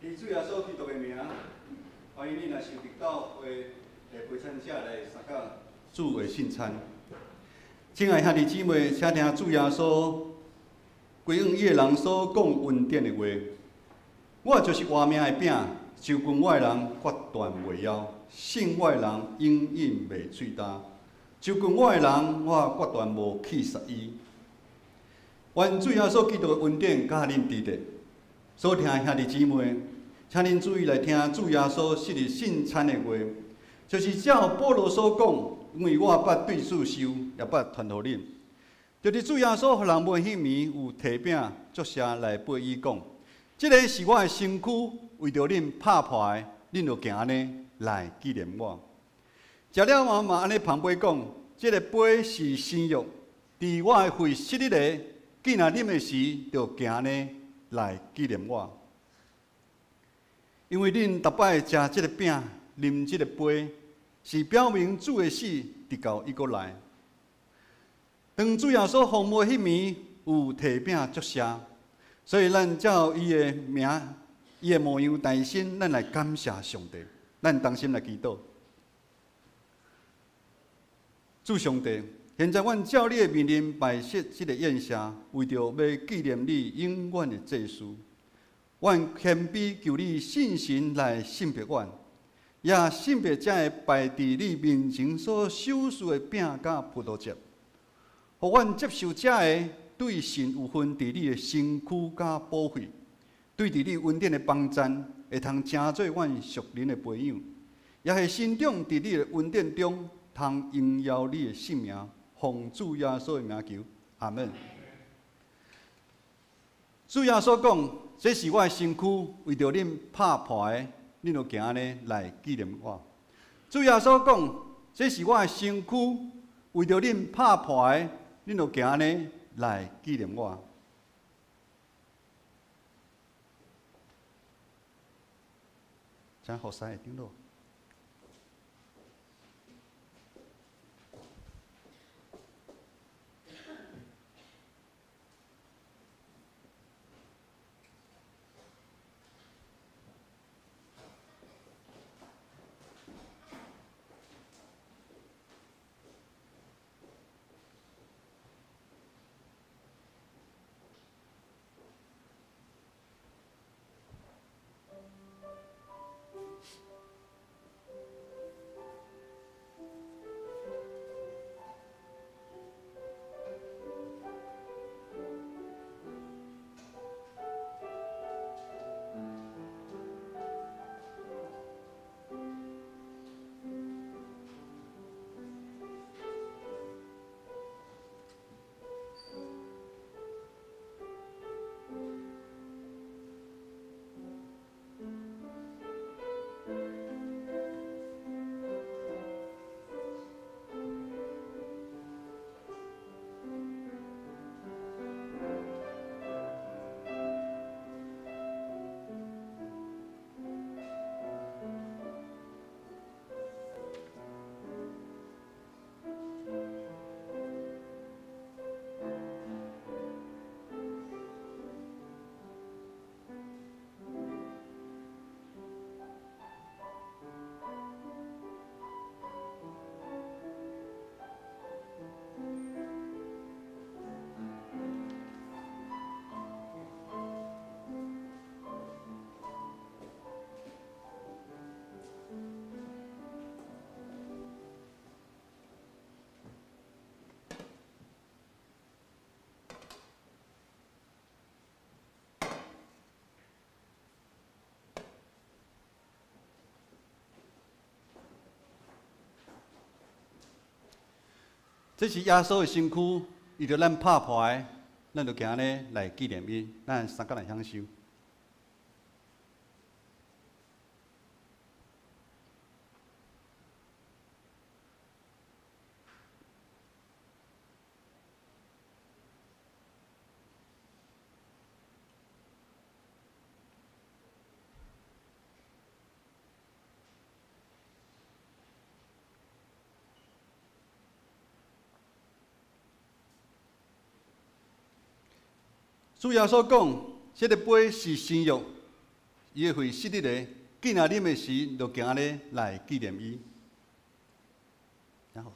以主耶穌基督的名，歡迎你來受得教會的陪餐者來參加主的聖餐。親愛兄弟姊妹，請聽主耶穌歸向伊的人所講恩典的話。我就是活命的餅，就近我的人決斷袂枵，信我的人永遠袂喙焦。就近我的人，我決斷無棄殺伊。願主耶穌基督的恩典佮恁佇咧。所聽的兄弟姊妹，請恁注意來聽主耶穌昔日聖餐的話，就是照保羅所講，因為我捌對主受，也捌傳予恁。就是主耶穌予人問彼暝有提餅祝謝來掰伊講，這个是我的身軀，為著恁拍破的，恁就行按呢來紀念我。食了後嘛按呢捧杯講，這个杯是新約，佇我的會昔日的，見若啉的時，就行呢來紀念我。因為恁逐擺食這个餅、啉這个杯，是表明主的死，直到伊閣來。當主耶穌降魔彼暝，有提餅祝謝，所以咱照伊的名、伊的模樣誕生，咱來感謝上帝。咱同心來祈禱。主上帝，現在阮照你的命令擺設這个宴席，為著欲紀念你永遠的祭司。阮謙卑求你聖神來聖別阮，也聖別這个擺佇你面前所賞賜的餅佮葡萄汁，予阮接受這个對神有份佇你的身軀佮寶血，對佇你恩典的幫贊，會通成做阮屬靈的培養，也會成長佇你的恩典中，通榮耀你的聖名，奉主耶穌的名求，阿門。主耶穌講：這是我的身軀，為著恁拍破的，恁就行按呢來紀念我。主耶穌講：這是我的身軀，為著恁拍破的，恁就行按呢來紀念我。請服侍的長老。這是耶穌的身軀，為著咱拍破的，咱就行按呢來紀念伊。咱三角來享受。主耶穌講：這个杯是新約，伊會昔日的，見若啉的時，就行按呢來紀念伊。然後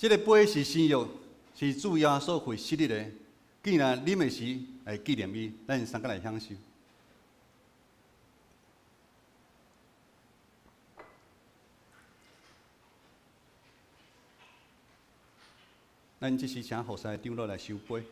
這个杯是新約，是主耶穌為設立的。既然啉的時來紀念伊，咱相共來享受。咱這時請服侍長老來收杯。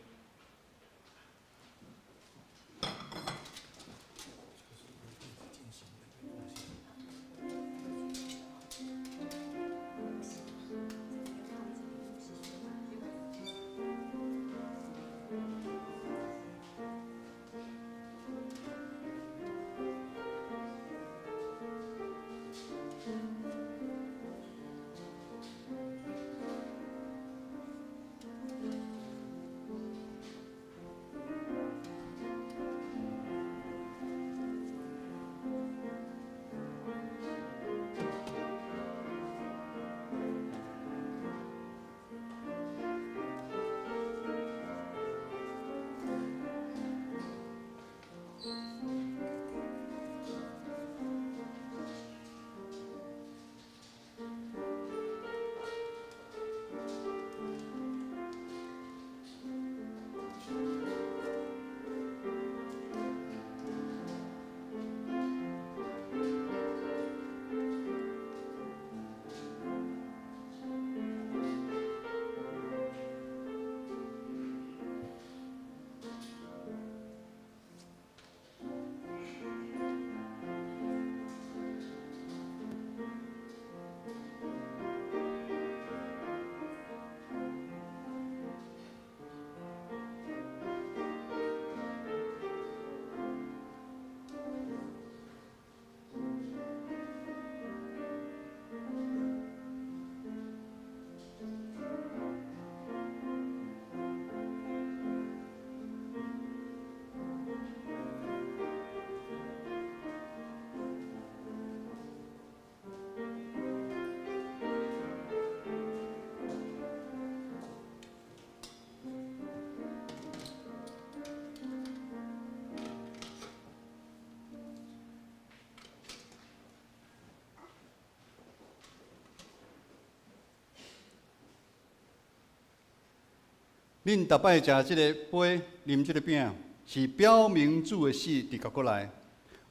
恁逐擺食這个杯、啉這个餅，是表明主的死佇閣來。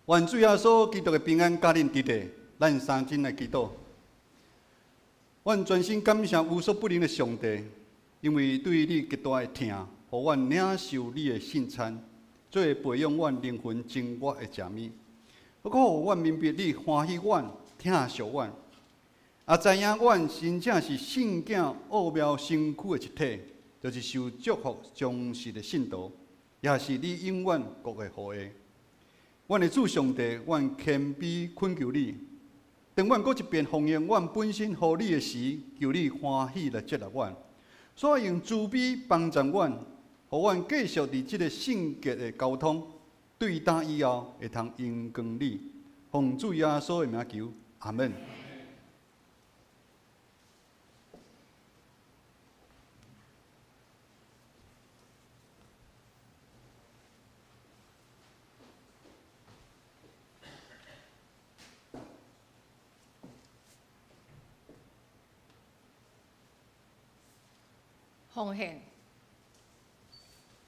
願主耶穌基督的平安佮恁佇咧，咱三陣來祈禱。阮全心感謝無所不能的上帝，因為對你極大的疼，予阮領受你的聖餐，做培養阮靈魂生活的食物。閣予阮明白你歡喜阮、疼惜阮，也知影阮真正是聖囝奧妙身軀的一體。就是受祝福忠實的信徒，也是你永遠國的後裔。阮的主上帝，阮謙卑懇求你，當阮閣一遍奉獻阮本身予你的時，求你歡喜來接納阮，所以用慈悲幫助阮，予阮繼續佇這個聖潔的交通，對今以後會通榮光你。奉主耶穌的名求，阿門。奉獻，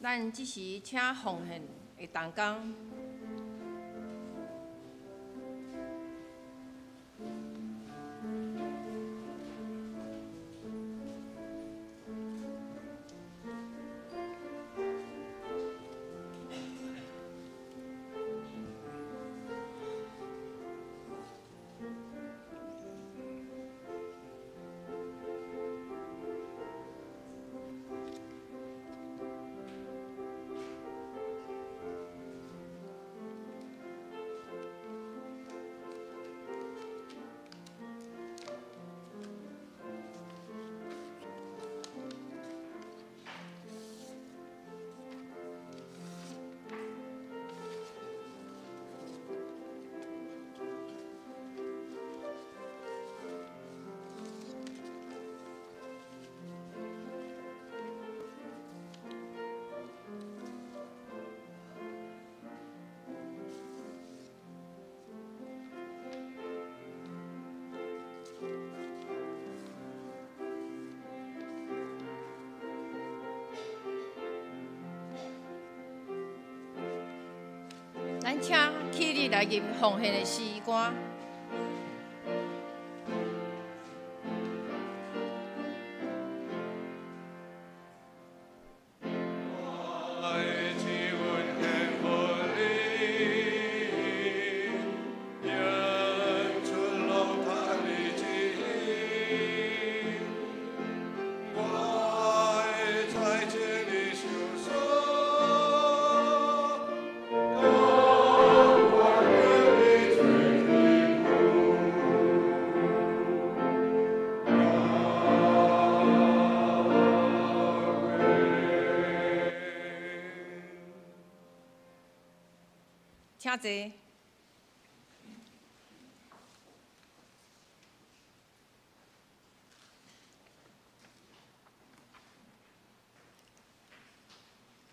咱這時請奉獻的同工。咱請起立來吟奉獻的詩歌。請坐。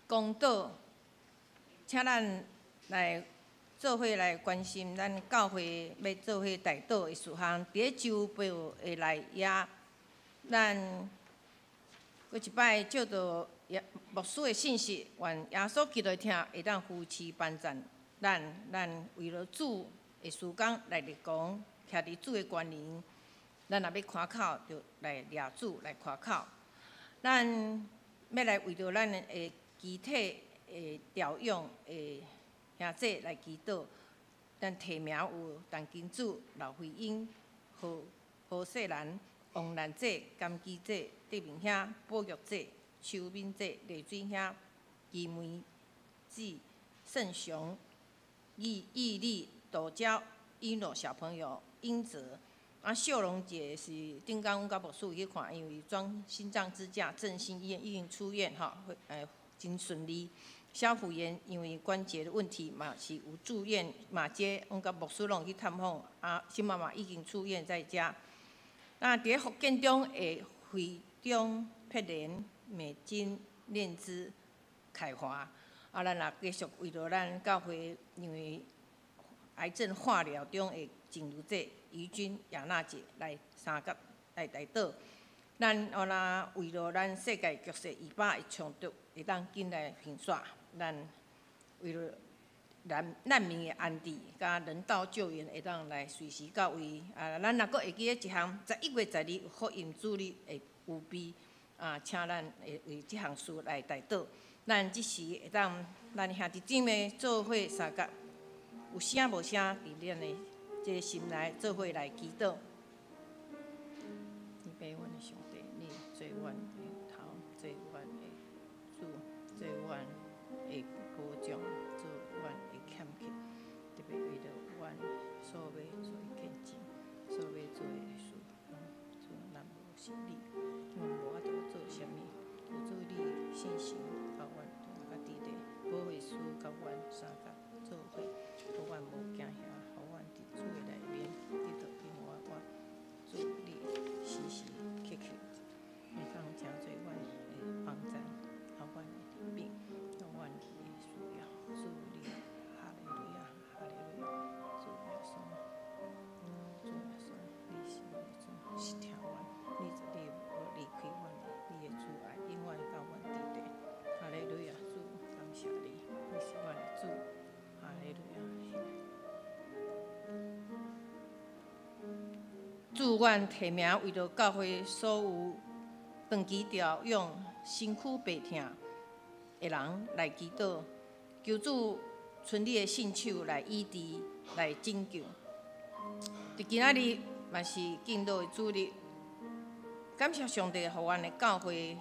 公道，請咱來做伙來關心咱教會欲做伙代禱的事項。佇咧週報的內頁，咱閣一擺借著牧師的信息，願耶穌基督的疼會當扶持幫贊咱，咱為了主的事工來立功，徛佇主的權能，咱若欲誇口，就來掠主來誇口。咱欲來為著咱的肢體的調養的兄弟來祈禱，咱提名有陳金柱、劉慧英、何何世蘭、王蘭姐、甘基姐、德明兄、寶玉姐、邱敏姐、麗水兄、余梅姊、盛雄、义义利、杜娇、一诺小朋友、英泽。啊，秀荣姐是顶工阮佮牧师去看，因為裝心臟支架，振興醫院已經出院吼，真順利。蕭福元因為關節的問題嘛是有住院，馬姐阮佮牧師攏去探訪，啊，新媽媽已經出院在家。那佇咧福建中的惠中、碧蓮、美金、煉芝、凱華，啊，咱也繼續為著咱教會因為癌症化療中的靜茹姐、怡君、亞娜姐來相佮來代禱。咱予若為著咱世界局勢以巴的衝突會當緊來平息，咱為著難民的安置佮人道救援會當來隨時到位。啊，咱若閣會記得一項，11月12有福音主日的預備，啊，請咱會為這項事來代禱。咱這時會當，咱兄弟姊妹做伙相佮，有聲無聲，佇咱的這个心內做伙來祈禱。你俾阮的上帝，你做阮的頭，做阮的主，做阮的保障，做阮的欠缺，特別為著阮所欲做的見證，所欲做的事，主若無是你，阮無法度做啥物，求主你信心佮阮佮佇咧，保惠師佮阮相佮做伙，予阮無驚嚇，予阮佇主的內面得到平安。我主你時時刻刻會當成做阮的幫贊，予阮的治病，予阮的需要。主你哈利路亞，哈利路亞，主耶穌，主耶穌，你是阮的主，是疼阮，你絕對無離開阮的，你的慈愛永遠佮阮佇咧。哈利路亞，主感謝你，你是阮的主，哈利路亞。主，阮提名為著教會所有長期療養、身軀病痛的人來祈禱，求主伸你的聖手來醫治、來拯救。佇今仔日嘛是敬老的主日，感謝上帝，予阮的教會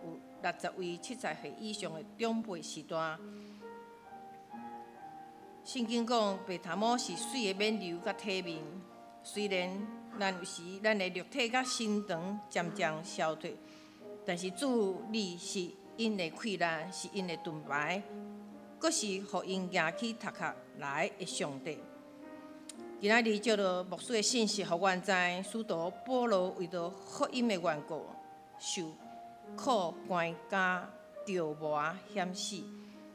有60位70歲以上的長輩時代。聖經講，白頭毛是媠的冕旒佮體面。雖然咱有時咱的肉體佮身長漸漸消退，但是主你是𪜶的氣力，是𪜶的盾牌，閣是予𪜶行起頭殼來的上帝。今仔日借著牧師的信息，予阮知，使徒保羅為著福音的緣故，受苦關監、著磨、險死，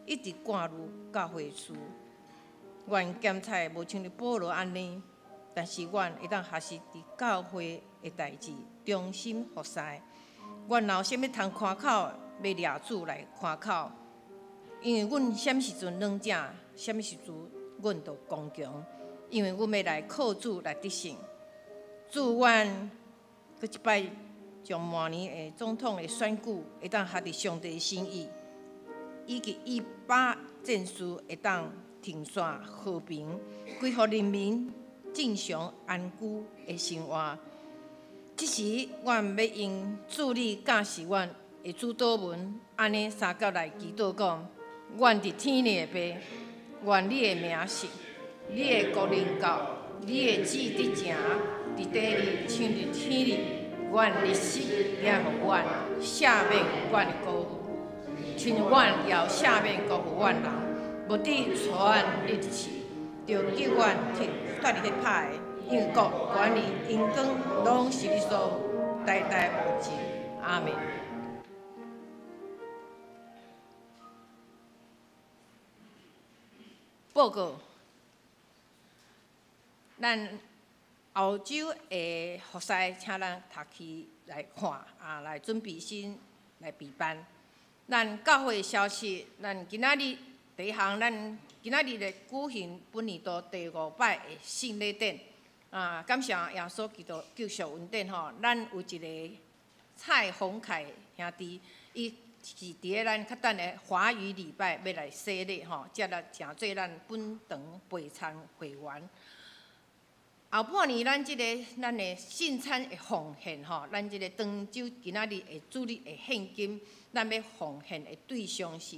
一直掛慮教會事。願檢採無像保羅按呢，但是阮會當學習佇教會的代誌，忠心服侍。阮若有啥物通誇口，欲掠主來誇口，因為阮啥物時陣軟正，啥物時陣阮就剛強，因為阮欲來靠主來得勝。主，阮閣一擺將明年的總統的選舉會當合佇上帝心意，以及以巴戰事會當停煞和平，恢復人民正常安居的生活。這時，阮欲用主你教示阮的主禱文，按呢相佮來祈禱講：阮佇天裡的父，願你的名聖，你的國臨到，你的旨意得成，佇地裡親像佇天裡。願日食予阮，赦免阮的過錯，親像阮也有赦免辜負阮人，毋致帶阮入試，著救阮脫離彼歹的，因為國、權力、榮光，攏是你所有，代代無盡。阿們。報告，咱後週的服侍，請咱讀去來看啊，來準備先來備辦。咱教會消息，咱今仔日第一項，咱今仔日來舉行本年度第五擺的聖禮典。啊，感謝耶穌基督救贖恩典吼，咱有一個蔡宏凱兄弟，伊是佇咧咱較等的華語禮拜欲來洗禮吼，才來成做咱本堂陪餐會員。後半年咱這个咱的聖餐的奉獻吼，咱這个長洲今仔日的主日的獻金，咱欲奉獻的對象是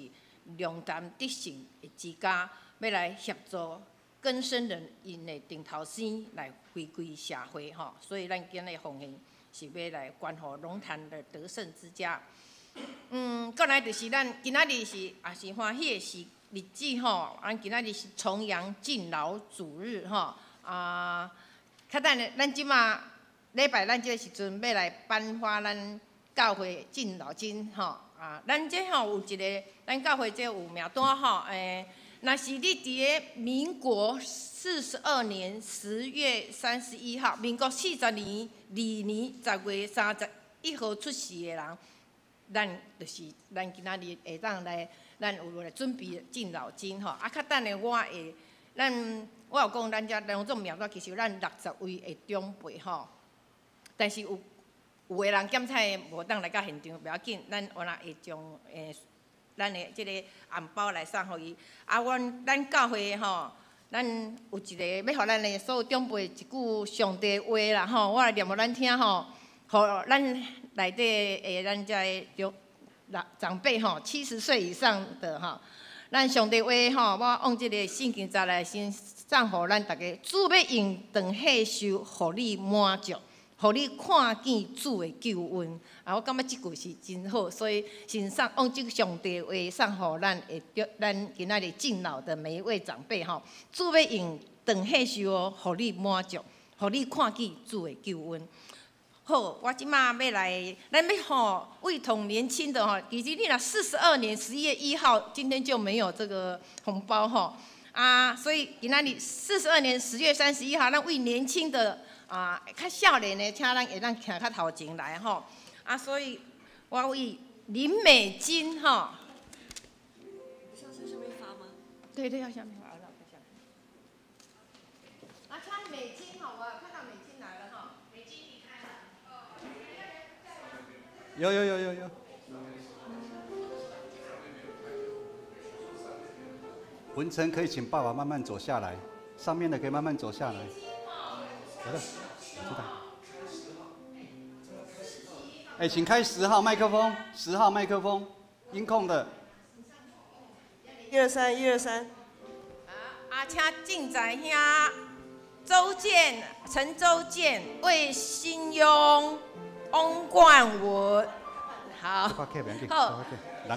龍潭得勝的之家，欲來協助更生人𪜶的頂頭生來回歸社會吼，所以咱今日奉獻是欲來關乎龍潭的得勝之家。閣來就是咱今仔日是也是歡喜的是日子吼，咱今仔日是重陽敬老主日吼。啊，較等下，咱這馬禮拜，咱這个時陣欲來頒發咱教會敬老金吼。啊，咱這吼有一个，咱教會這有名單吼。若是你佇个民國42年10月31號，民國42年10月31號出世的人，咱就是咱今仔日會當來，咱有來準備敬老金吼。啊，較等下我會，咱。我有講，咱遮兩種名單，其實咱60位的長輩吼，但是有有的人檢測無當來到現場，袂要緊，咱原來會將咱的這个紅包來送予伊。啊，阮咱教會吼，咱有一個欲予咱的所有長輩一句上帝話啦吼，我來念予咱聽吼，予咱內底的咱遮的長老長輩吼，70歲以上的吼。咱上帝話吼，我往這个聖經節來先送予咱逐家。主欲用長歲壽，予你滿足，予你看見主的救恩。啊，我感覺這句是真好，所以先送往這个上帝話送予咱的，咱今仔日敬老的每一位長輩吼。主欲用長歲壽哦，予你滿足，予你看見主的救恩。好，我這馬欲來，咱欲吼為同年輕的吼，其實你若42年11月1號，今天就沒有這個紅包吼啊，所以今仔日42年10月31號，咱為年輕的啊較少年的，請咱會當徛較頭前來吼啊，所以我為林美金吼。上次下面發嗎？對對，要下面發。啊，請美金吼，我看到美金來了吼。有有有有有。文成可以請爸爸慢慢走下來，上面的可以慢慢走下來。好的，我知道。哎，請開10號麥克風，10號麥克風，音控的。一二三，一二三。啊，請正在兄周建、陳周建、魏新庸。翁冠文，好，好，好，來，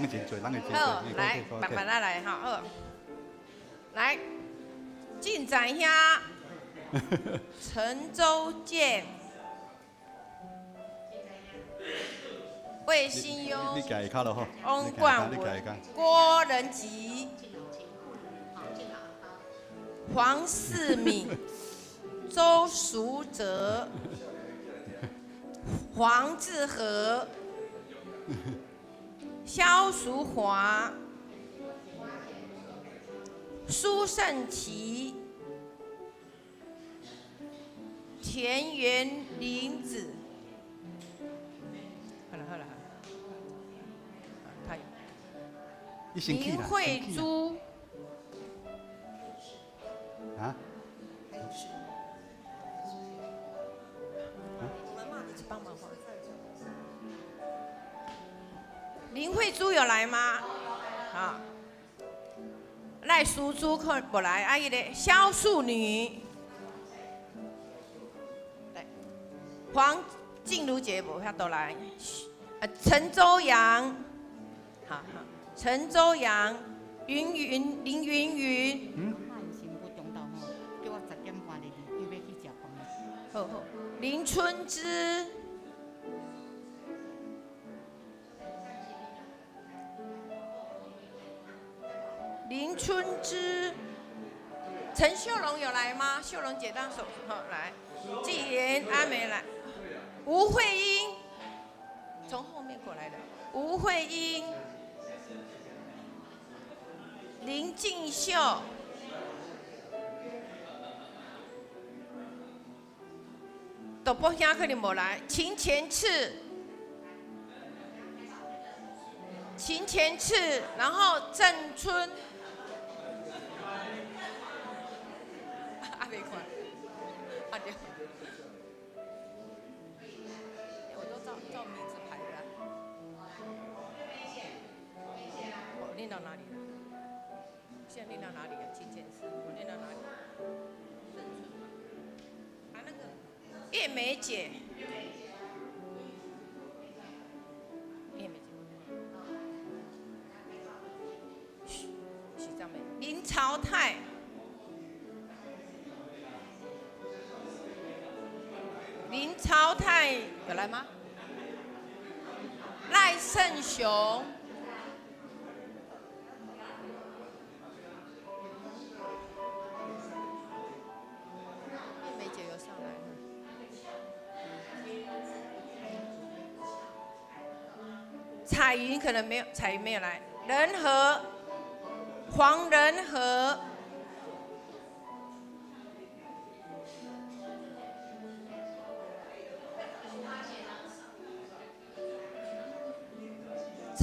慢慢仔來哈，好，來，進展兄，陳周建，魏新庸，翁冠文，郭仁吉，黃世敏，周淑哲。黃志和、蕭淑華、苏胜琪、田园玲子。好了好了，他有。林慧珠。啊？帮忙。林慧珠有来吗？啊，赖淑珠可无来，啊，彼个萧淑女，来，黄静茹姐无法度来，陈周阳，好好，陈周阳，云云林云云，嗯，好好，林春枝。林春枝，陈秀蓉有来吗？秀蓉姐当手，好来，纪言阿美来，吴慧英，从后面过来的，吴慧英，林静秀，杜博兄可能无来，秦前赤，秦前赤，然后郑春。没看，啊对，我都照照名字排的。我念到哪里了？现在念到哪里了？秦前赤，我念到哪里？郑春嘛。啊，那个叶梅姐，叶梅姐，嘘，是这样没？林朝泰。林朝泰有来吗？赖胜雄，叶梅姐有上来吗？彩云可能没有，彩云没有来。仁和，黄仁和。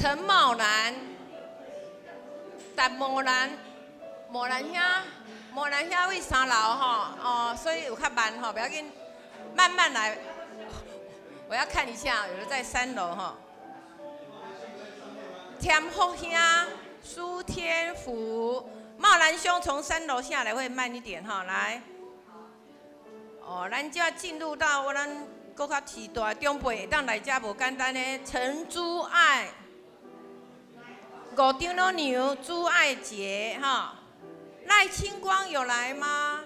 陈茂兰，陈茂兰，茂兰兄，茂兰兄位三楼吼，哦，所以有较慢吼，不要紧，慢慢来。我要看一下，有的在三楼吼。田福兄，苏天福，茂兰兄从三楼下来会慢一点哈，来。哦，咱就要进入到我咱阁较期待长辈会当来遮无简单的陈珠爱。五长老娘朱爱杰哈，赖清光有来吗？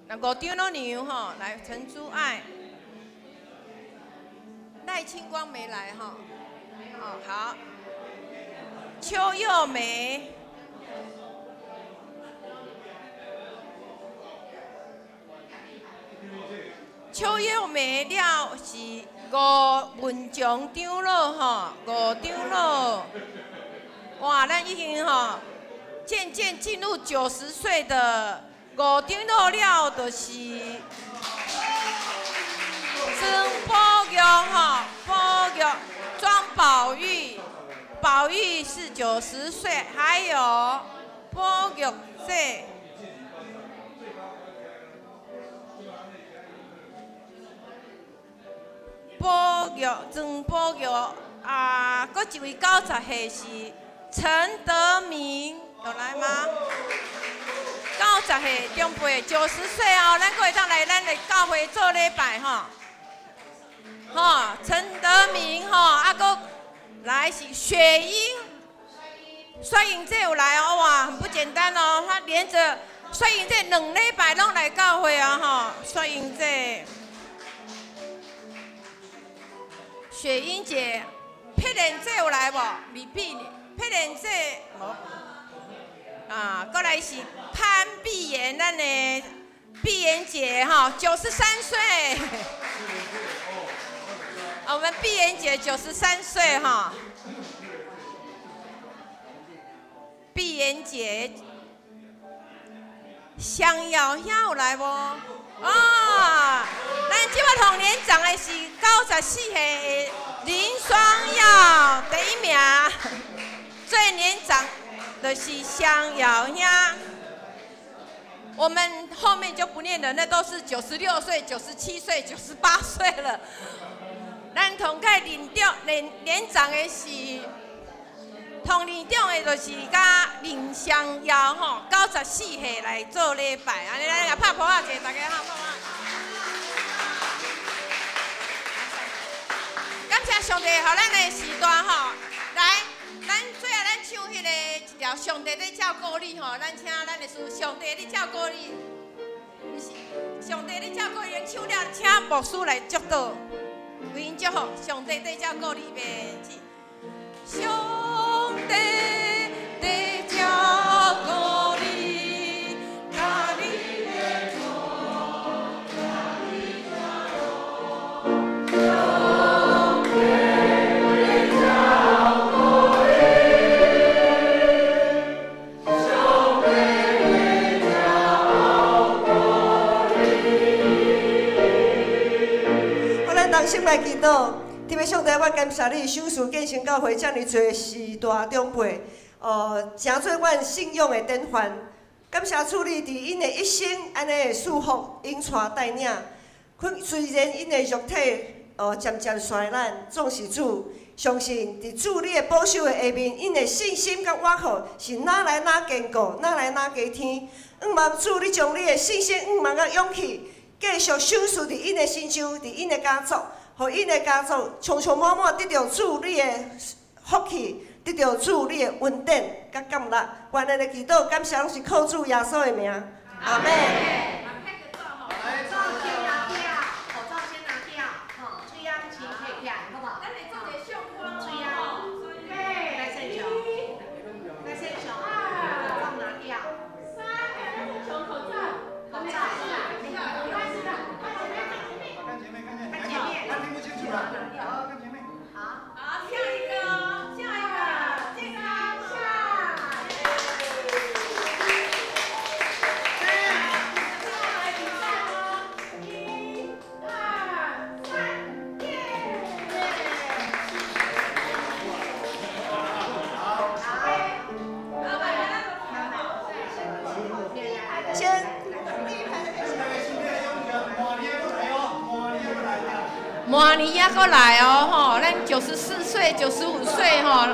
那五长老娘哈，来陈珠爱，赖清光没来哈，哦好，邱幼梅。邱幼梅了是吴文强长老吼，吴长老，哇，咱已经吼渐渐进入90岁的吴长老了，就是曾宝玉吼，宝玉庄宝玉，宝玉是90岁，还有宝玉姐。宝玉，曾宝玉啊，阁一位90岁是陈德明，有来吗？90岁长辈，90岁哦，咱阁会当来咱的教会做礼拜吼。吼，陈德明吼，啊，阁来是雪英，雪英姐有来哦，哇，很不简单哦，她连着雪英姐2礼拜拢来教会啊吼，雪英姐。雪英姐，佩莲姐有来无？未必，佩莲姐无。啊，过来是潘碧妍，咱的碧妍姐哈，93岁。我們碧妍姐93歲哈。碧妍姐，香瑤兄有來無？哦，咱這擺同年長的是94歲的林雙耀第一名，最年長的是香瑤兄。我們後面就不念了，那都是96歲、97歲、98歲了。咱同屆年長年年長的是，同年長的就是佮林香瑤吼，94歲來做禮拜，按呢咱來拍噗仔者，大家好，拍噗仔。感謝上帝，予咱的時段吼，來，咱最後咱唱彼個一條上帝咧照顧你吼，咱請咱的師上帝咧照顧你，毋是上帝咧照顧你，唱了請牧師來祝禱，為𪜶祝福，上帝咧照顧你袂止。上帝在照顧你，佮你的苦，佮你的乐。上帝在照顧你，上帝在照顧你。好，咱同心來祈禱。天父上帝，我感謝你，賞賜建成教會遮爾濟時代長輩，成做阮信仰的典範。感謝主你佇𪜶的一生按呢賜福，引帶帶領。雖然𪜶的肉體漸漸衰爛，總是主相信佇主你的保守的下面，𪜶的信心佮倚靠是哪來哪堅固，哪來哪加添。向望主你將你的信心、向望佮勇氣，繼續賞賜佇𪜶的身上，佇𪜶的家族。予𪜶的家族充充滿滿得著主你的福氣，得著主你的恩典佮感力。願咱的祈禱感謝攏是靠主耶穌的名，阿們。口罩先拿掉，口罩先拿掉，吼，喙仔先摕起來，好無？咱來做一個相框。喙仔，來現場，來現場，口罩拿掉。三，口罩，口罩，看前面，看前面，看前面，他聽不清楚了。好，看前面。好，好，下一個，下一個，健康下。來比賽哦，一、二、三，耶！先。明年猶閣來哦，吼，咱94歲、95歲吼，